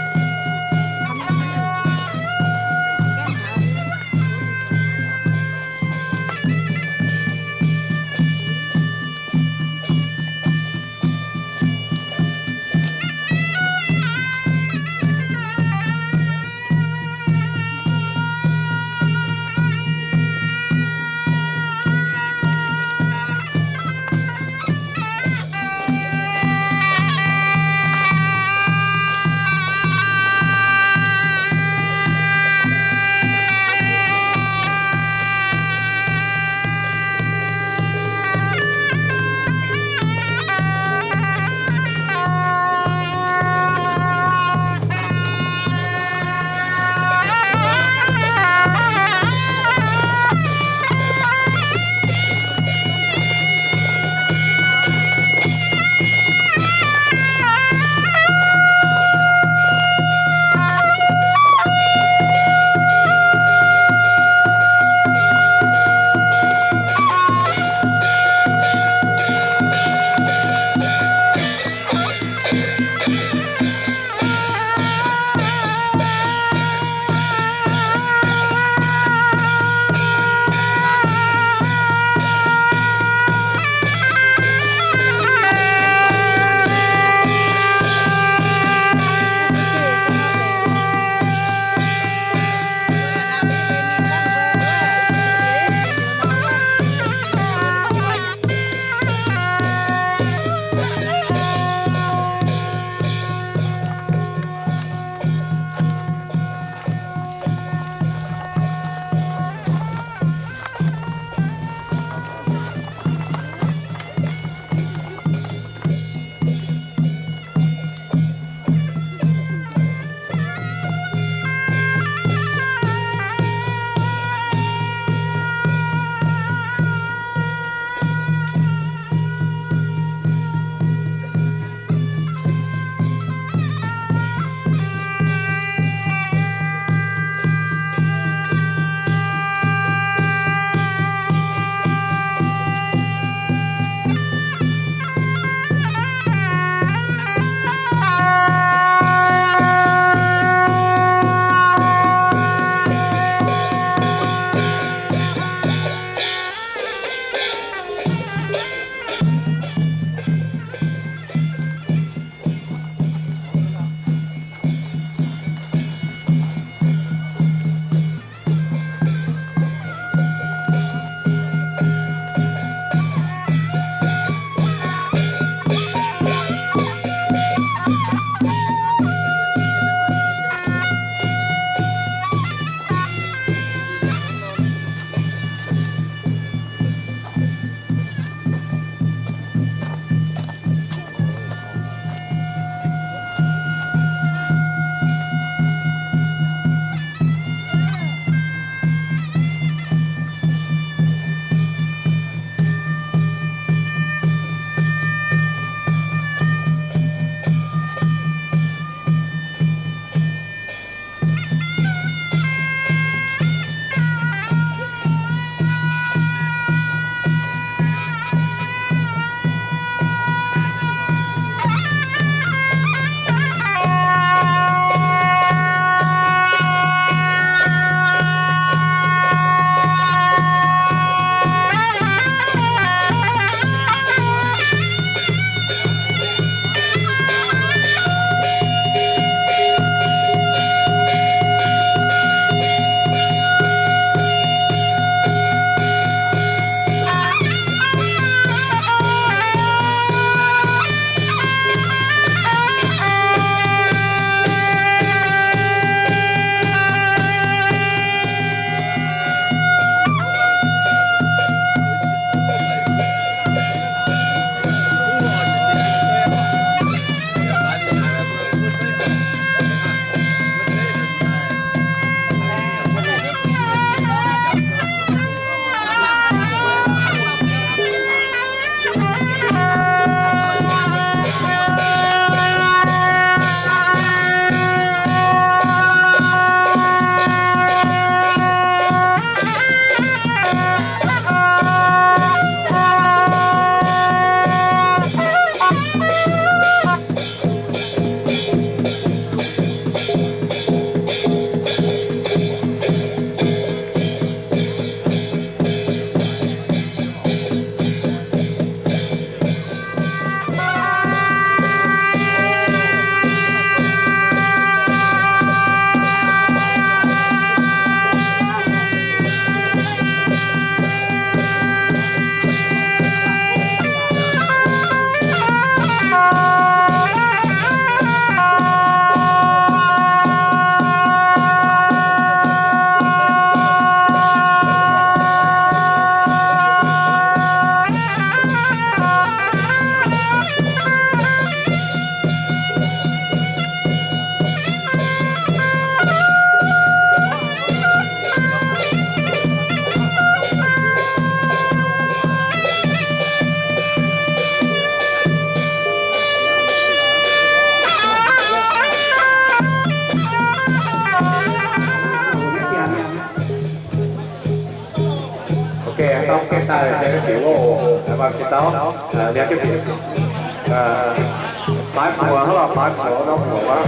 Daaih liangx jienv bieqc wuov oc, baac jienv dau, liangx jienv bieqc. Baaix muoc hnangv lorqc, baaix muoc nor muoc wuov.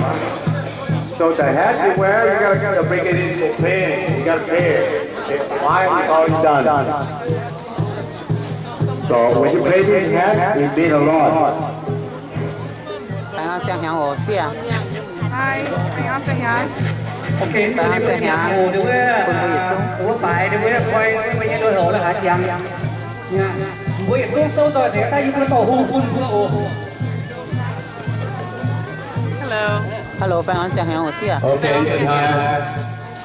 So the hat you wear, you gotta bring it in for pay. You gotta pay. It's fine, it's already done. So when you pay this hat, it mean a lot. Baengh orn siang-hnyangx oc, sieqv. Baengh orn siang-hnyangx. Baengh orn siang-hnyangx. Bun mbuo yietc zungv. Hello. Hello, baengh orn siang-hnyangx oc, sieqv.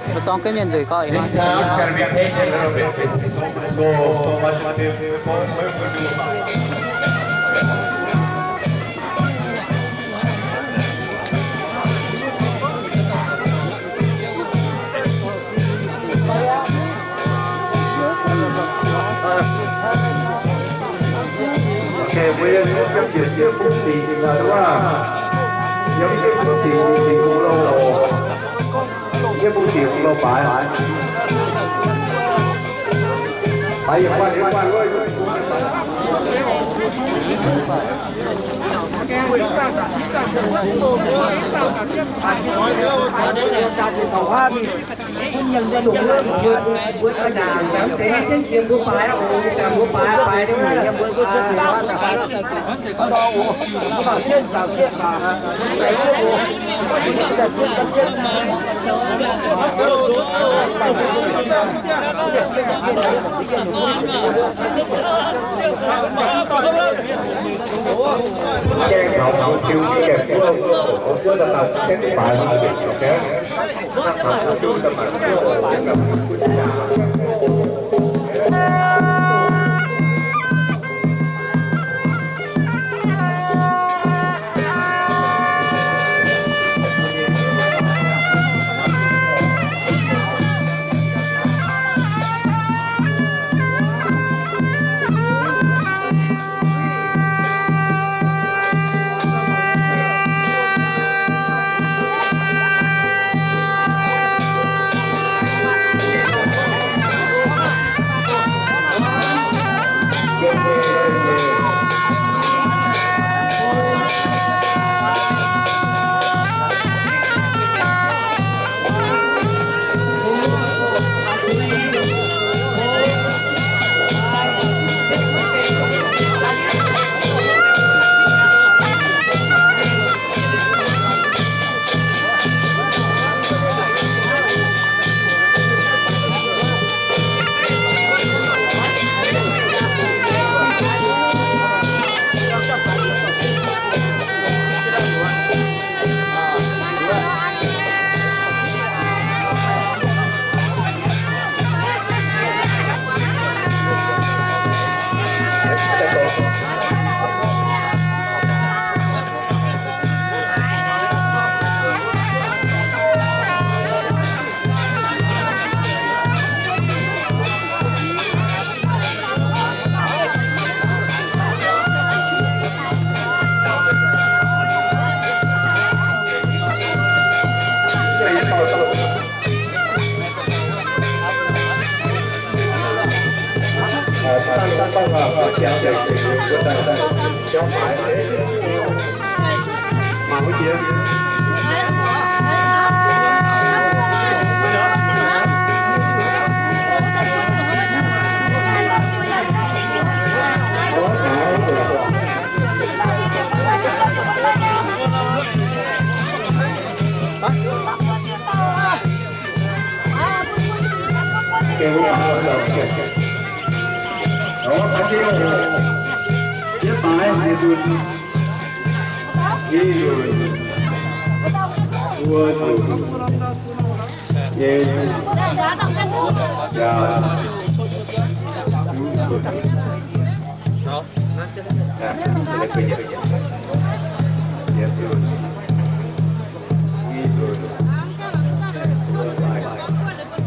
Mbuo zorng jienv mienh nzueic gorx. Okay, mbuo yiem jienv bieqc jienv bung dingc, yiem jienv bung dingc, dingc bung louh oc. Yiem bung dingc bung louh baaix. Baaix yietc guanh, yietc guanh.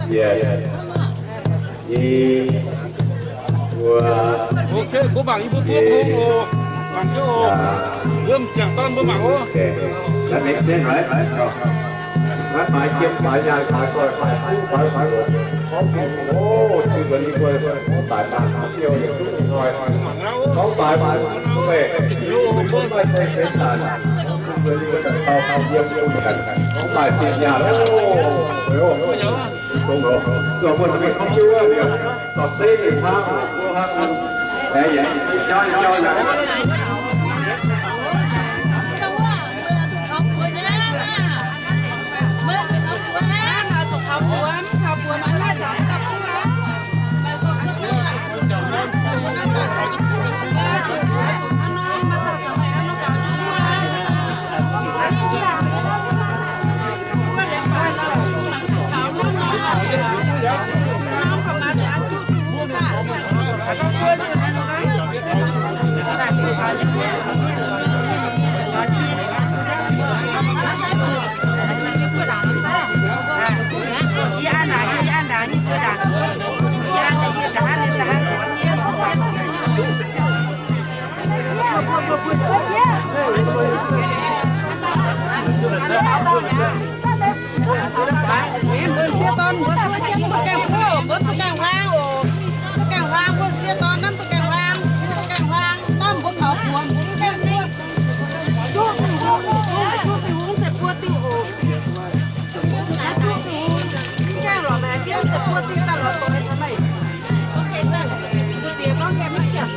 Yes. Nyic, buo, mbuo mangc yie mbuo duqv hngongx oc. Mangc jienv oc. Wuom ziangh dorn mbuo mangc oc. Naaiv maaiz jiem maaiz nyaanh maaiz goix maaiz kuv maaiz kuv oc. Gorngv baaix mbuo, mbuo maaih ceng-ceix zanc, mbuo daux gaux yiem bun ganh. Gorngv baaix zinh nyaanh oc. Dongh mbuo mingh gorngv jienv wuov, dorh zeiv mingh hnangv, mbuo hnangv, aengx yietc jauv yietc jauv yaac Mbuo sieqv dorn mbuo zuov jienv duqv gaengh buov oc, mbuo duqv gaengh huaang oc. Duqv gaengh huaang, mbuo sieqv dorn nanv duqv gaengh huaang, duqv gaengh huaang, norm mbuo kaux buonc mbuo duqv gaengh buov. Zuqv diuh hungh, zuqv diuh hungh, zuqc buo diuh oc. Zuqv diuh hungh, mv gaengh lorqc, haaix diuh zuqc buo diuh daaih lorz doix taux meih. Diex gorngv gaengh maiv jangx.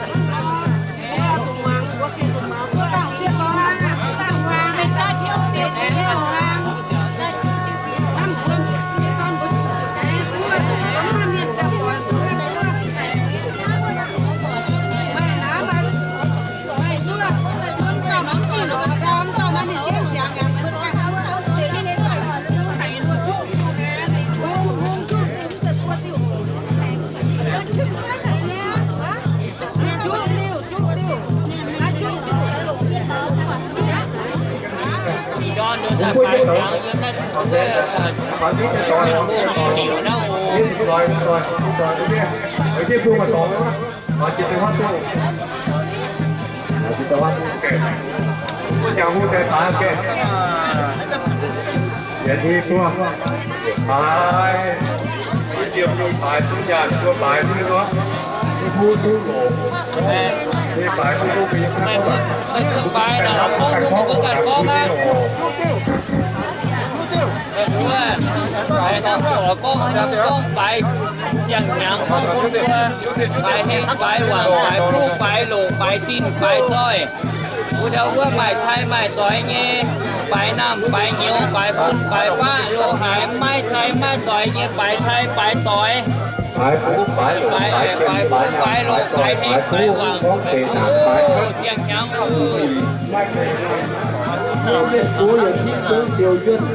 Yietc hnyouv buo, haaix, yiem nyei baaix duqv nyaanh, buo baaix duqv nor, mv huv duqv loc. Nyei baaix duqv duqv mingh, meih mbuo ganh gorngv, mbuo ganh gorngv aqv. Baaix norm dorc gorngv, gorngv baaix ziangh hnyangx gorngv bun mbuo, baaix heng, baaix wangc, baaix fuqv, baaix longc, baaix zinh, baaix zoih. Mbuo ndau wuov maaih cai maaih doix nyei, baaix namh, baaix nyouz, baaix bun, baaix baqv, lo haaix maiv cai maiv doix nyei, baaix cai baaix doix. Baaix bun, baaix longc, baaix zinh, baaix namh, baaix zoih, baaix fuqv, baaix longc, baaix baqv, baaix bun, baaix baqv. Mienh gox yietc zungv ziouc yuonh,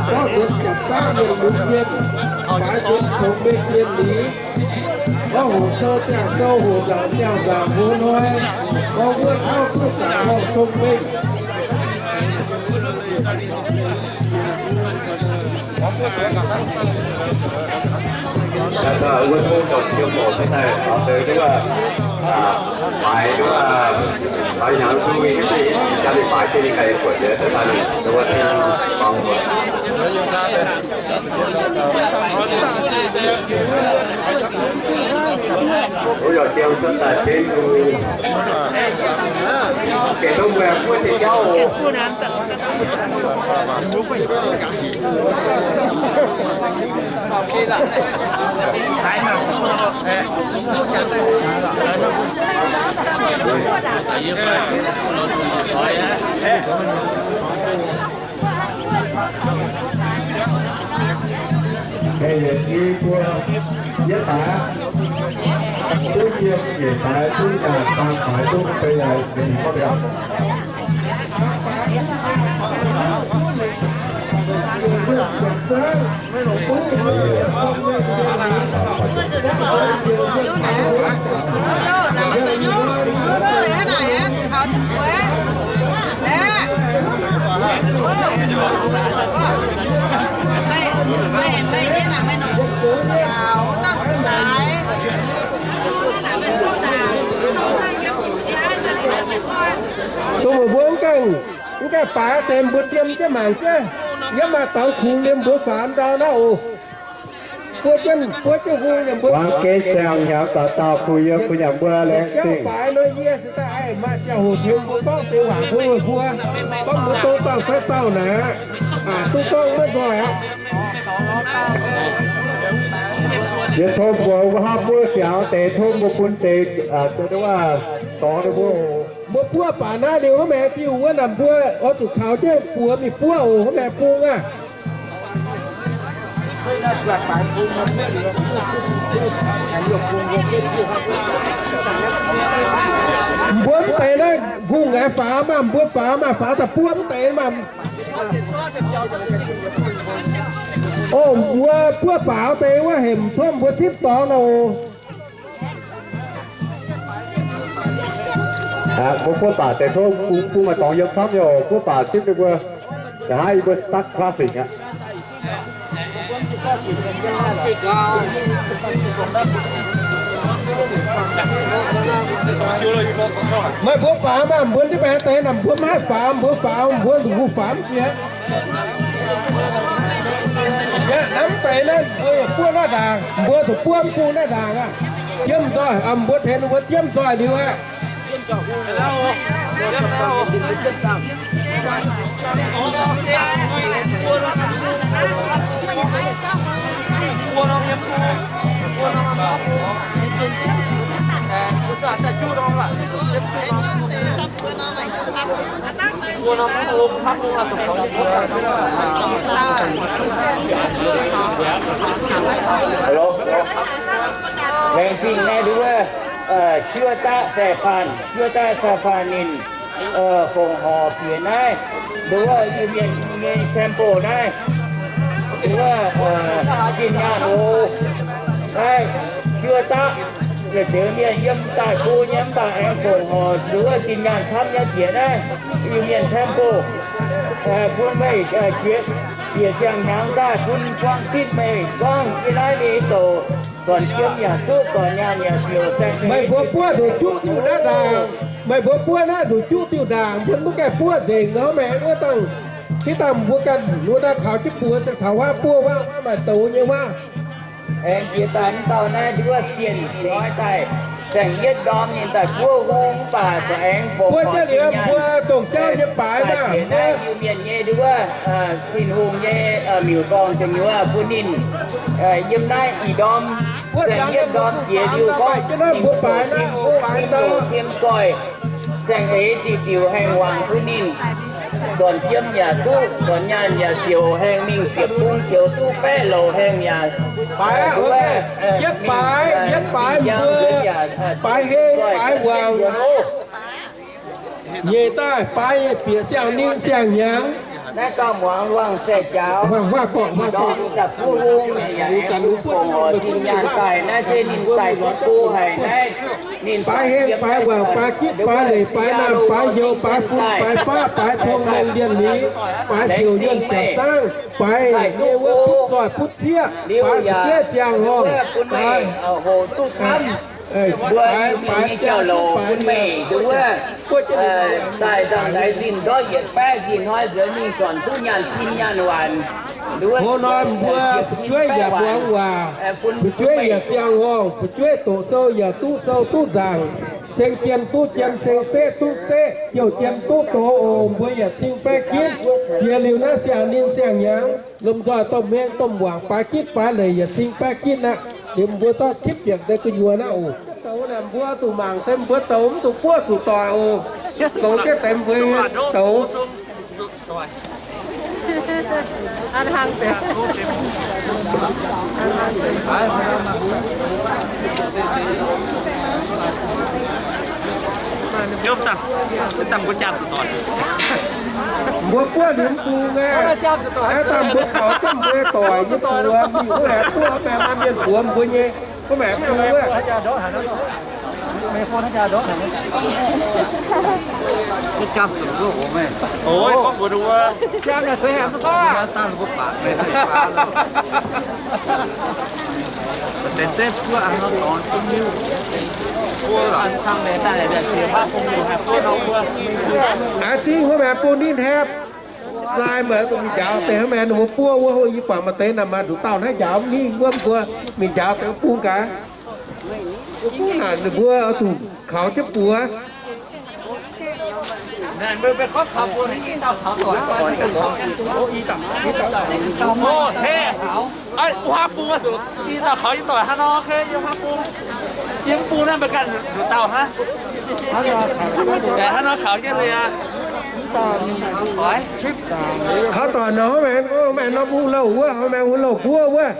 zorqv yuonh ziepc zaqv mienh lunx mienh, baaix zuqc congx mengh mienh lingx. Gorngv hoqc sou ziangh sou, hoqc nzaangc ziangh nzaangc, hlo hnoi gorngv wuov auv duqv zaangc horngh cong-mengh. Wuov tov dongh yiem oc, mv daaih taux deix wuov, baaix wuov, baaix hnyangx duqv mingh, jaa ninh baaix jienv ninh ganh buatc nziex, daaih ninh wuov tin-dorngh buatc. Wuov yaac jiem cuotv daaih jienv, gengh duqv muangx wuov deix jauv oc. Hei, yietc i buo, yietv daaih, duqv yiem yietc daaih, duqv nyaanh daan daaih, duqv beiv yaac mingh gorngv liangx. Dongh mbuo mv gaengh, mv gaengh baaix deix mbuo diem jienv mangc jienv, yiem maaih dorngx kungx liemh mbuo faaux ndau naaiv oc. Mbuo jienv, mbuo jienv hungh ninh mbuo. Wangc geh ziangh hnyangx dauh dauh kuh yiem kuh nyanc mbuo laengz zingh. Baaix nor yie se daaih maaih ziangh hoc tengx mbuo gorngv deix waac mbuo, mbuo gorngv mbuo dongh dauh fai dauh naaic, duqv gorngv maiv nzoih aqv. Yie tov mbuo wuov hnangv buov siangx deix, tov mbuo bun deix dorngx ninh mbuo oc. Mbuo buov baac naaiv liuz hnangv maengx diuh wuov naaic mbuo oix zuqc kaux jienv buoz mingh buov oc, hnangv maengx bung aah. Mbuo mv deix naaiv hungh aengx faaux maah, mbuo faaux maah, faaux daaih buov mv deix maah. O, mbuo buov faaux deix wuov hemx tov mbuo zipv dorngx oc. Mbuo buov baac deix tov bung, bung maaih dorngx yiem camv nyei oc. Buov baac zipv ninh mbuo, nqa'haav yie mbuo start clapping aqv. Meih mbuo faaux maah, mbuo ndiev maengx deix naaic mbuo mv haih faaux, mbuo faaux mbuo zuqc faaux mv jiex. Yie hnamv deix naaiv mbuo yaac buov naaiv ndaangc, mbuo zuqc buov mv bung naaiv ndaangc aqv. Jiem nzoih, mbuo tengx ninh mbuo jiem nzoih liuz aqv. Laengz zingh naaiv nduov, ชั่วตะ สายพาน ชั่วตะ สายพาน ninh fongc horc bieqc naaiv nduov Iu-Mienh nyei temple naaiv. Nduov zinh nyaanh oc. Naaiv ชั่วตะ yietc deix mienh yiem daaih go nyei mv baac aengx fongc horc nduov zinh nyaanh camv nyei bieqc naaiv Iu-Mienh temple. Bun meih jiex bieqc ziangh hnyangx daaih bun buang zipv meih gorngv yie naaiv nyei douc zornc jiem yaac duqv, zornc nyaanh yaac siouc, saeng-eix. Meih mbuo buov zuqc juqv diuh naaiv ndaangc. Meih mbuo buov naaiv zuqc juqv diuh ndaangc, mbuo mv gaengh buov nzengc nor, maengx wuov dangh, hitv dangh mbuo ganh wuov naaiv kaux jienv buoz se taux huaav buov huaav, huaav maaih douz nyei huaav. Aengx jiex daaih mv dauh naaiv nduov zienh hnoi daaih, saeng-yietv ndorm ninh daaih buov hung mv baac aengx fongc horc zinh nyaanh. Mbuo dongh jauv nyei baaix naaiv, Iu-Mienh nyei nduov, Tin-Hungh nyei miuc-dorngh gu'nyuoz bun ninh yiem naaiv ih ndorm, saeng-yietv ndorm jiex liuz gorngv mbuo baaix naaiv, o, baaix ndau, tiem zoih, saeng-eix diuc diuc haengh wangc bun ninh. Zornc jiem yaac duqv, zornc nyaanh yaac siouc haengh, mingh ziepc bung ziouc duqv baeqv louc haengh yaac. Baaix, yietv baaix, yietv baaix mbuo, baaix heng, baaix wangc. Nyeic daaih baaix bieqc siang-ninh siang-hnyangx. Naaiv gauh muangx luangh se jaaux, ndorm daaih buov hung, yaac aengx fongc horc zinh nyaanh daaih, naaiv se ninh daaih duqv go haic naaiv. Baaix heng baaix wangc, baaix gitv baaix leic, baaix naamh baaix youz, baaix fun baaix faqv, baaix cong-mengh lienh liz, baaix siouc yuonh jaax zaangv, baaix nyei wuov butv zoih butv cieqv, baaix fu'jueiv ziangh horngh, baaix hoqc duqv camv. Mbuo Iu-Mienh nyei jauv-louc bun meih nduov, daaih nzangc-ndaix zinh ndortv yietc baeqv zinh hnoi nzuonx mingh zornc duqv nyaanh zinh nyaanh waanc. Hoz hnoi mbuo fu'jueiv yaac muangx waac, fu'jueiv yaac ziangh horngh, fu'jueiv doqc sou yaac duqv sou duqv nzaangc, seng jien duqv jien, seng zeqv duqv zeqv, jouh jien duqv doz oc. Mbuo yaac cing baeqv gitv jiex liuz naaiv siang-ninh siang-hnyangx, lomh nzoih domh hmien domh wangc baaix gitv baaix leic yaac cing baeqv gitv aqv. Liuz mbuo zorqv tipv bieqc deix gu'nyuoz naaiv oc. Douz naaic mbuo zuqc mangc deix mbuo douz mv zuqc buov zuqc doic oc. Goux jienv deix mbuo nyei douz. Mbuo buov liuz mv bung aqv, dangh mbuo kaux jienv mbuo doic nyei buoz mingh wuov aengx buov maengx maaih mienh buoz mbuo nyei, wuov maengx bung wuov. Aa, zingh wuov maengx bung ninh hepc. Naaiv meih mingh njaaux deix hnangv, meih ninh mbuo buov wuov, yie buatc maaih deix naaic maaih nduqc dauh naaiv njaaux mv hingh wuov, mbuo mingh njaaux deix bung gaax. Bung naaic ninh mbuo zuqc kaux jienv buoz. Kaux doic nor, maaih nor bung louh wuov, maaih wuov louh buov wuov.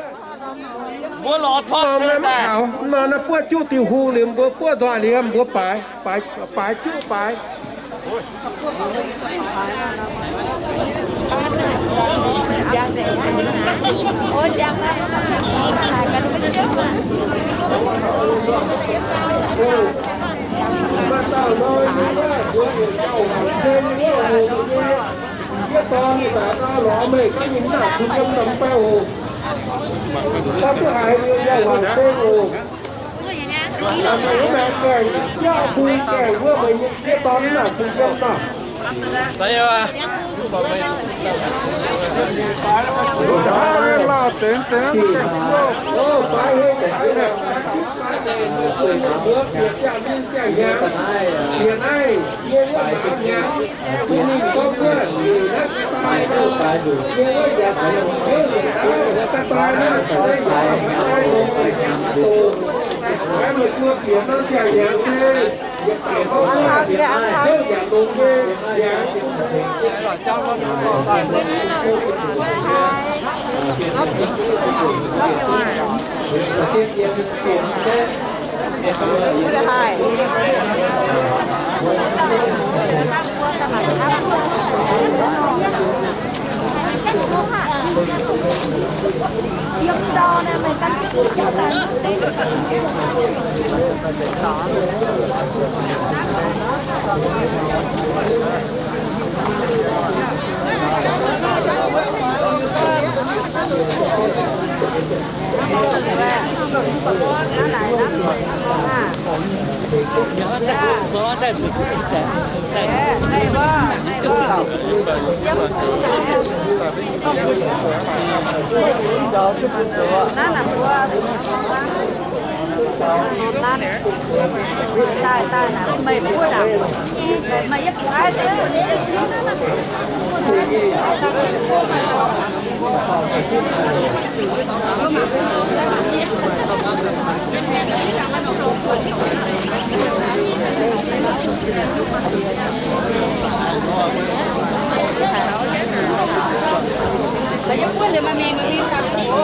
Norm naaiv maiv kaux, norm naaiv buov juqv diuh hung liuz, mbuo buov nzoih liuz, mbuo baaix, baaix, baaix juqv baaix. Yie dorn nyei daaih nor lorz meih gorngv nyei mv nangc kuh yiem norm baav oc. Gorngv duqv haiz nyei yaac wangc seng oc. Aa, mbuo maengx gaengh, yaac bun gaengh wuov meih nyei yie dorn mv nangc kuh yiem nor. Lauh dengx dengx. Bieqc naaiv, yie wuov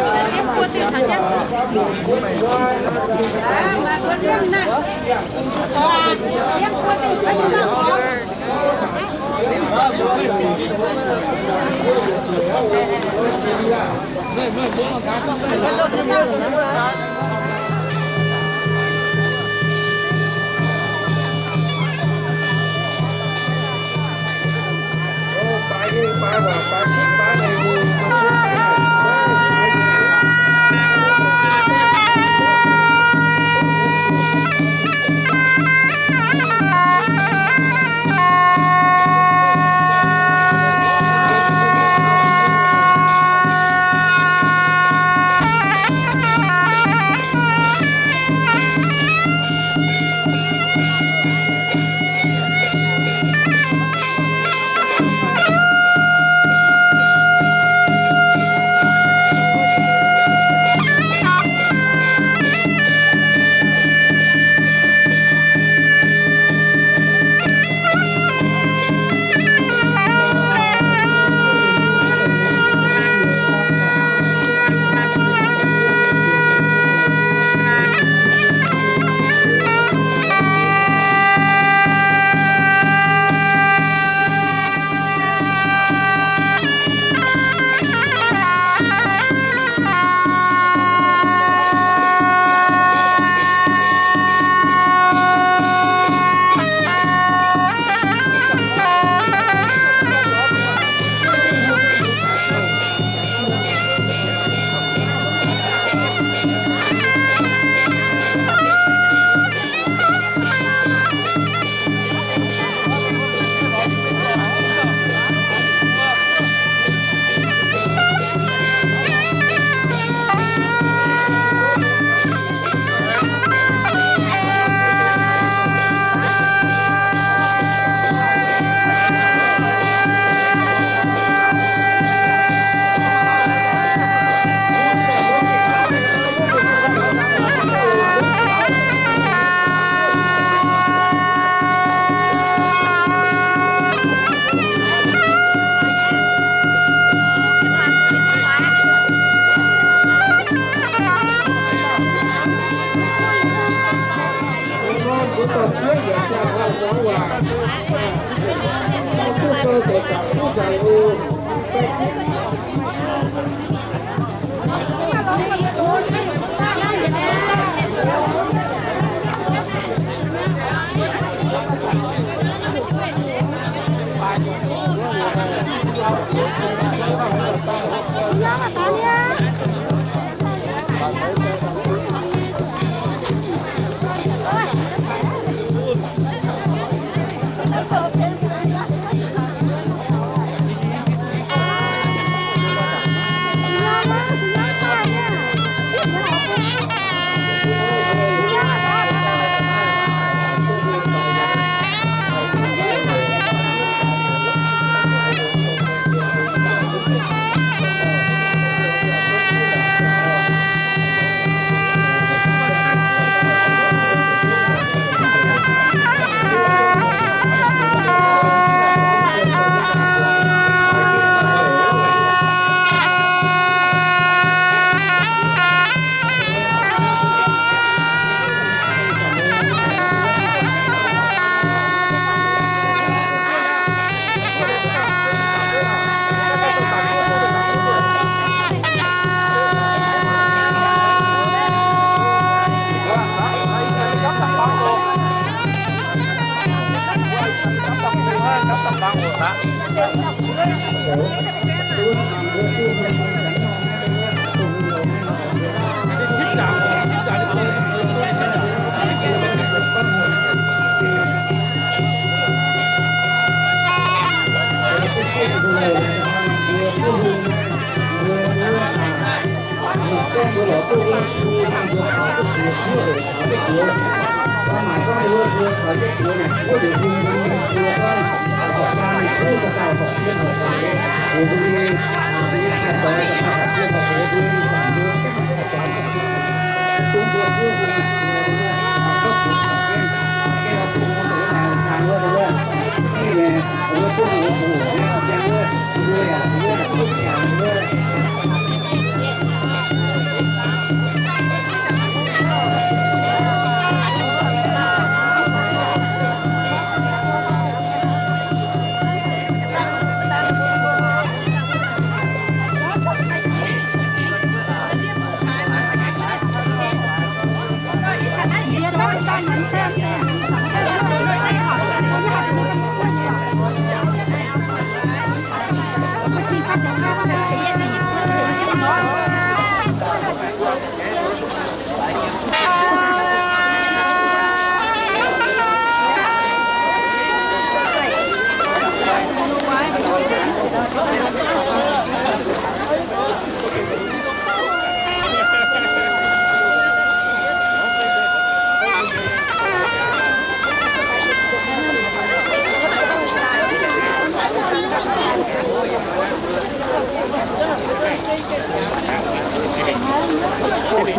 maaz hnyangx.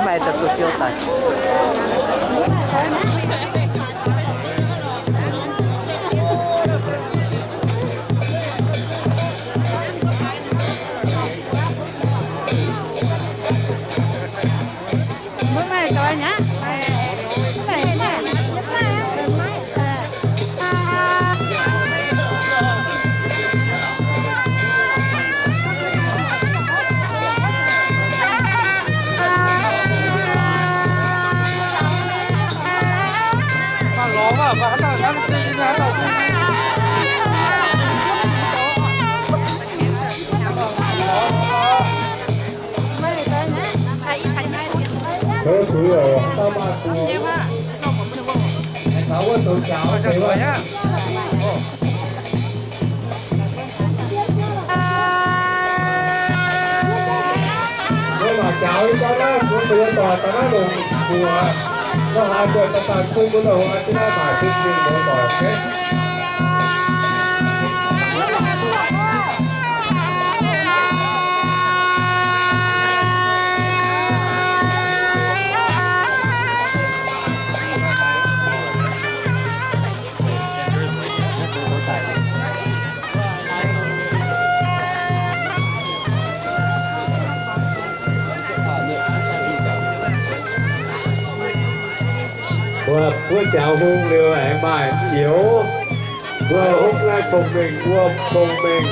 Maaih daaih duqv siou daaih. Mbuo, mbuo jangx hung liuz aengx maaih youz. Mbuo hopv naaiv cong-mengh, mbuo cong-mengh,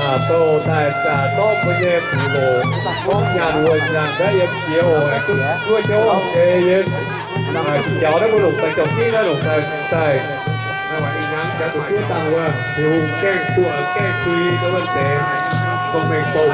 aa, douh daaih, aa, zorqv mbuo nyei fuqv loc, gorngv nyanc wuonh nyanc daaih yiem jiex oc, duqv zuov jauv deix yiem, aa, jaux naaiv mbuo longc daaih jauv-gitv naaiv longc daaih daaih. Zuov dangh wuov, Tin-Hungh gaengh duqv, gaengh bui wuov deix, cong-mengh bouh.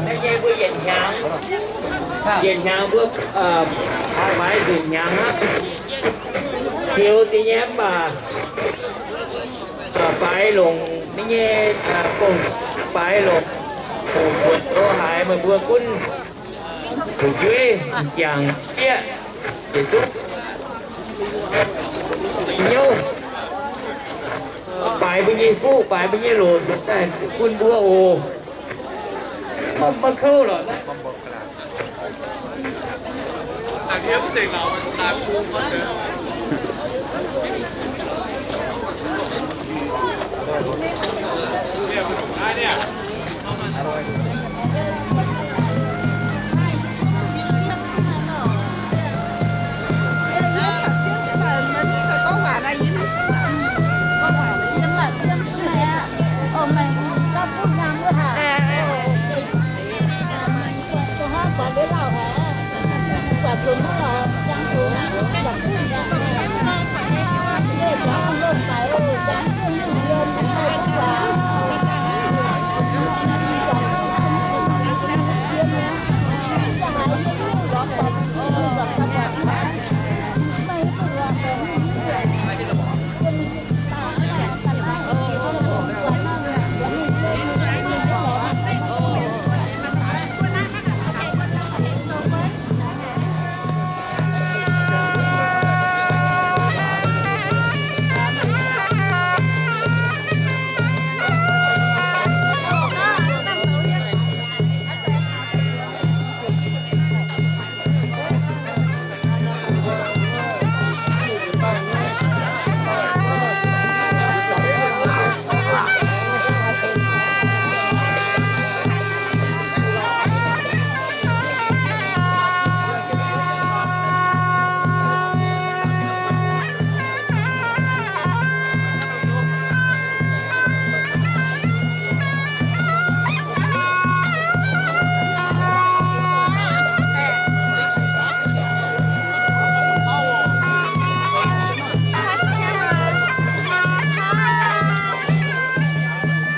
Naaiv nyei mbuo yietc hnyangx, yietc hnyangx mbuo, aa, faix nzunc hnyangx aqv. Ziux deix nyei mv baac, aa, faix longc naaiv nyei, aa, gong-, faix longc hoqc buonc lo haaix meih mbuo gunv fu'jueiv m'jangc bieqc yietc zungv hnyouv. Faix mbuo nyei fuqv, faix mbuo nyei loz daaih bun mbuo oc. Maiv kouv lorqc.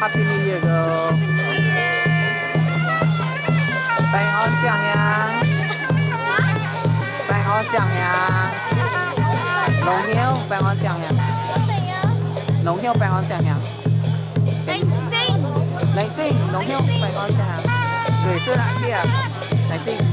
Happy New Year, girl. Baengh orn siang-hnyangx. Baengh orn siang-hnyangx. Longx hnyouv baengh orn siang-hnyangx. Longx hnyouv baengh orn siang-hnyangx. Laengz zingh, longx hnyouv baengh orn siang-hnyangx. Nzueic cuotv aqv, fiev aqv. Laengz zingh.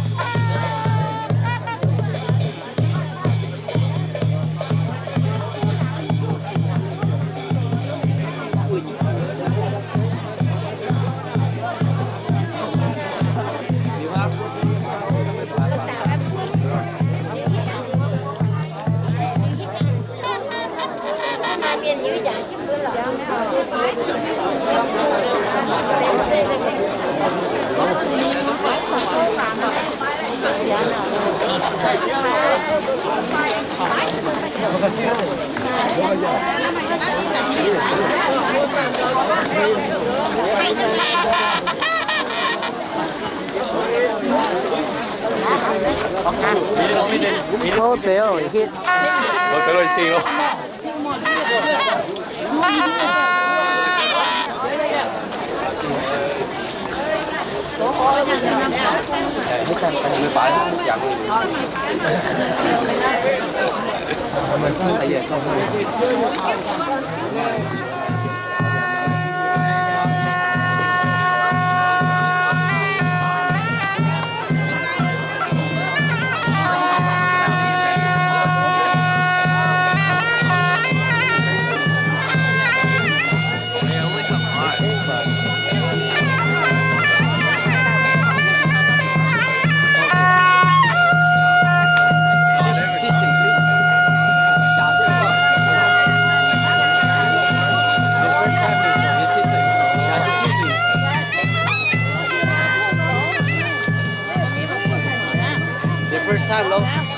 The first time, lor.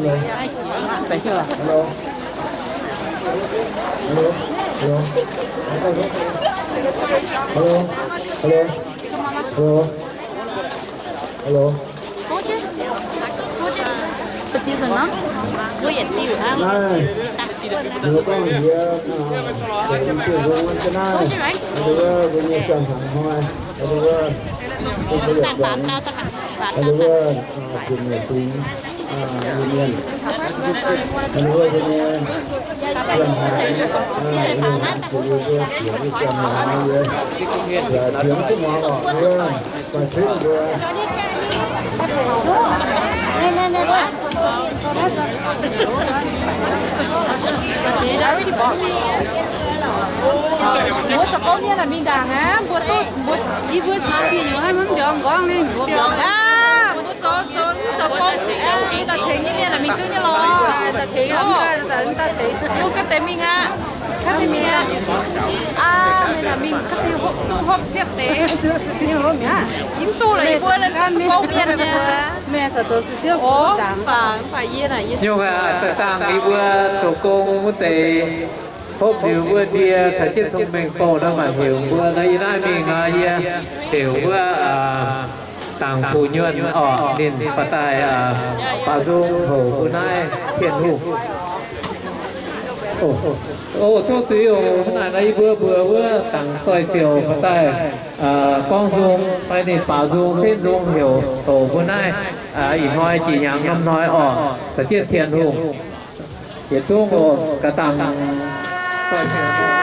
Hello. Hello. Hello. Hello. Hello. Hello. Hello. Naaiv, mbuo gorngv yie, mbuo nyei ziangh hnoi, mbuo nyei ziangh hnoi, mbuo nyei ziangh hnoi, mbuo nyei ziangh hnoi, Mbuo zoux gong mienh aeqv, mingh ndaangc aqv. Mbuo duqv, mbuo, yie mbuo zoux diuh haaix mv mbiorngz nqorngv ninh mbuo mbiorngz aqv. Mbuo zoux, zoux, zoux gong, mingh daaih tengx nyei mienh aeqv, mingh duqv nyei lorqc. Daaih, daaih tengx, daaih, daaih tengx. Mbuo ga'deix mingh aqv. Ga'deix mingh aqv. Aa, mingh aqv, mingh ga'deix hopv, duqv hopv siepv deix. Yie mv duqv lorqc, yie mbuo zoux gong mienh nyei. Nyungc aqv, daaih dangh yie mbuo zoux gong wuov deix hopv liuz wuov ndie caux jienv cong-mengh bouh naaiv maaih heuc mbuo nor, yie naaiv mingh nor, yie heuc wuov Dangc Fu Nyuonh orqc, ninh baac daaih baaux nzung houc mbuo naaiv Tin-Hungh. O, tov zuiz oc. Hnangv naaic nor yie mbuo mbuox wuov Dangc Doix-Ziouc baac daaih gorngv nzung fai ninh baaux nzung fitv nzung heuc houc mbuo naaiv ih hnoi jiex hnyangx norm hnoi orqc, caux jienv Tin-Hungh. Yietc zungv oc, ga'dangc Doix-Ziouc.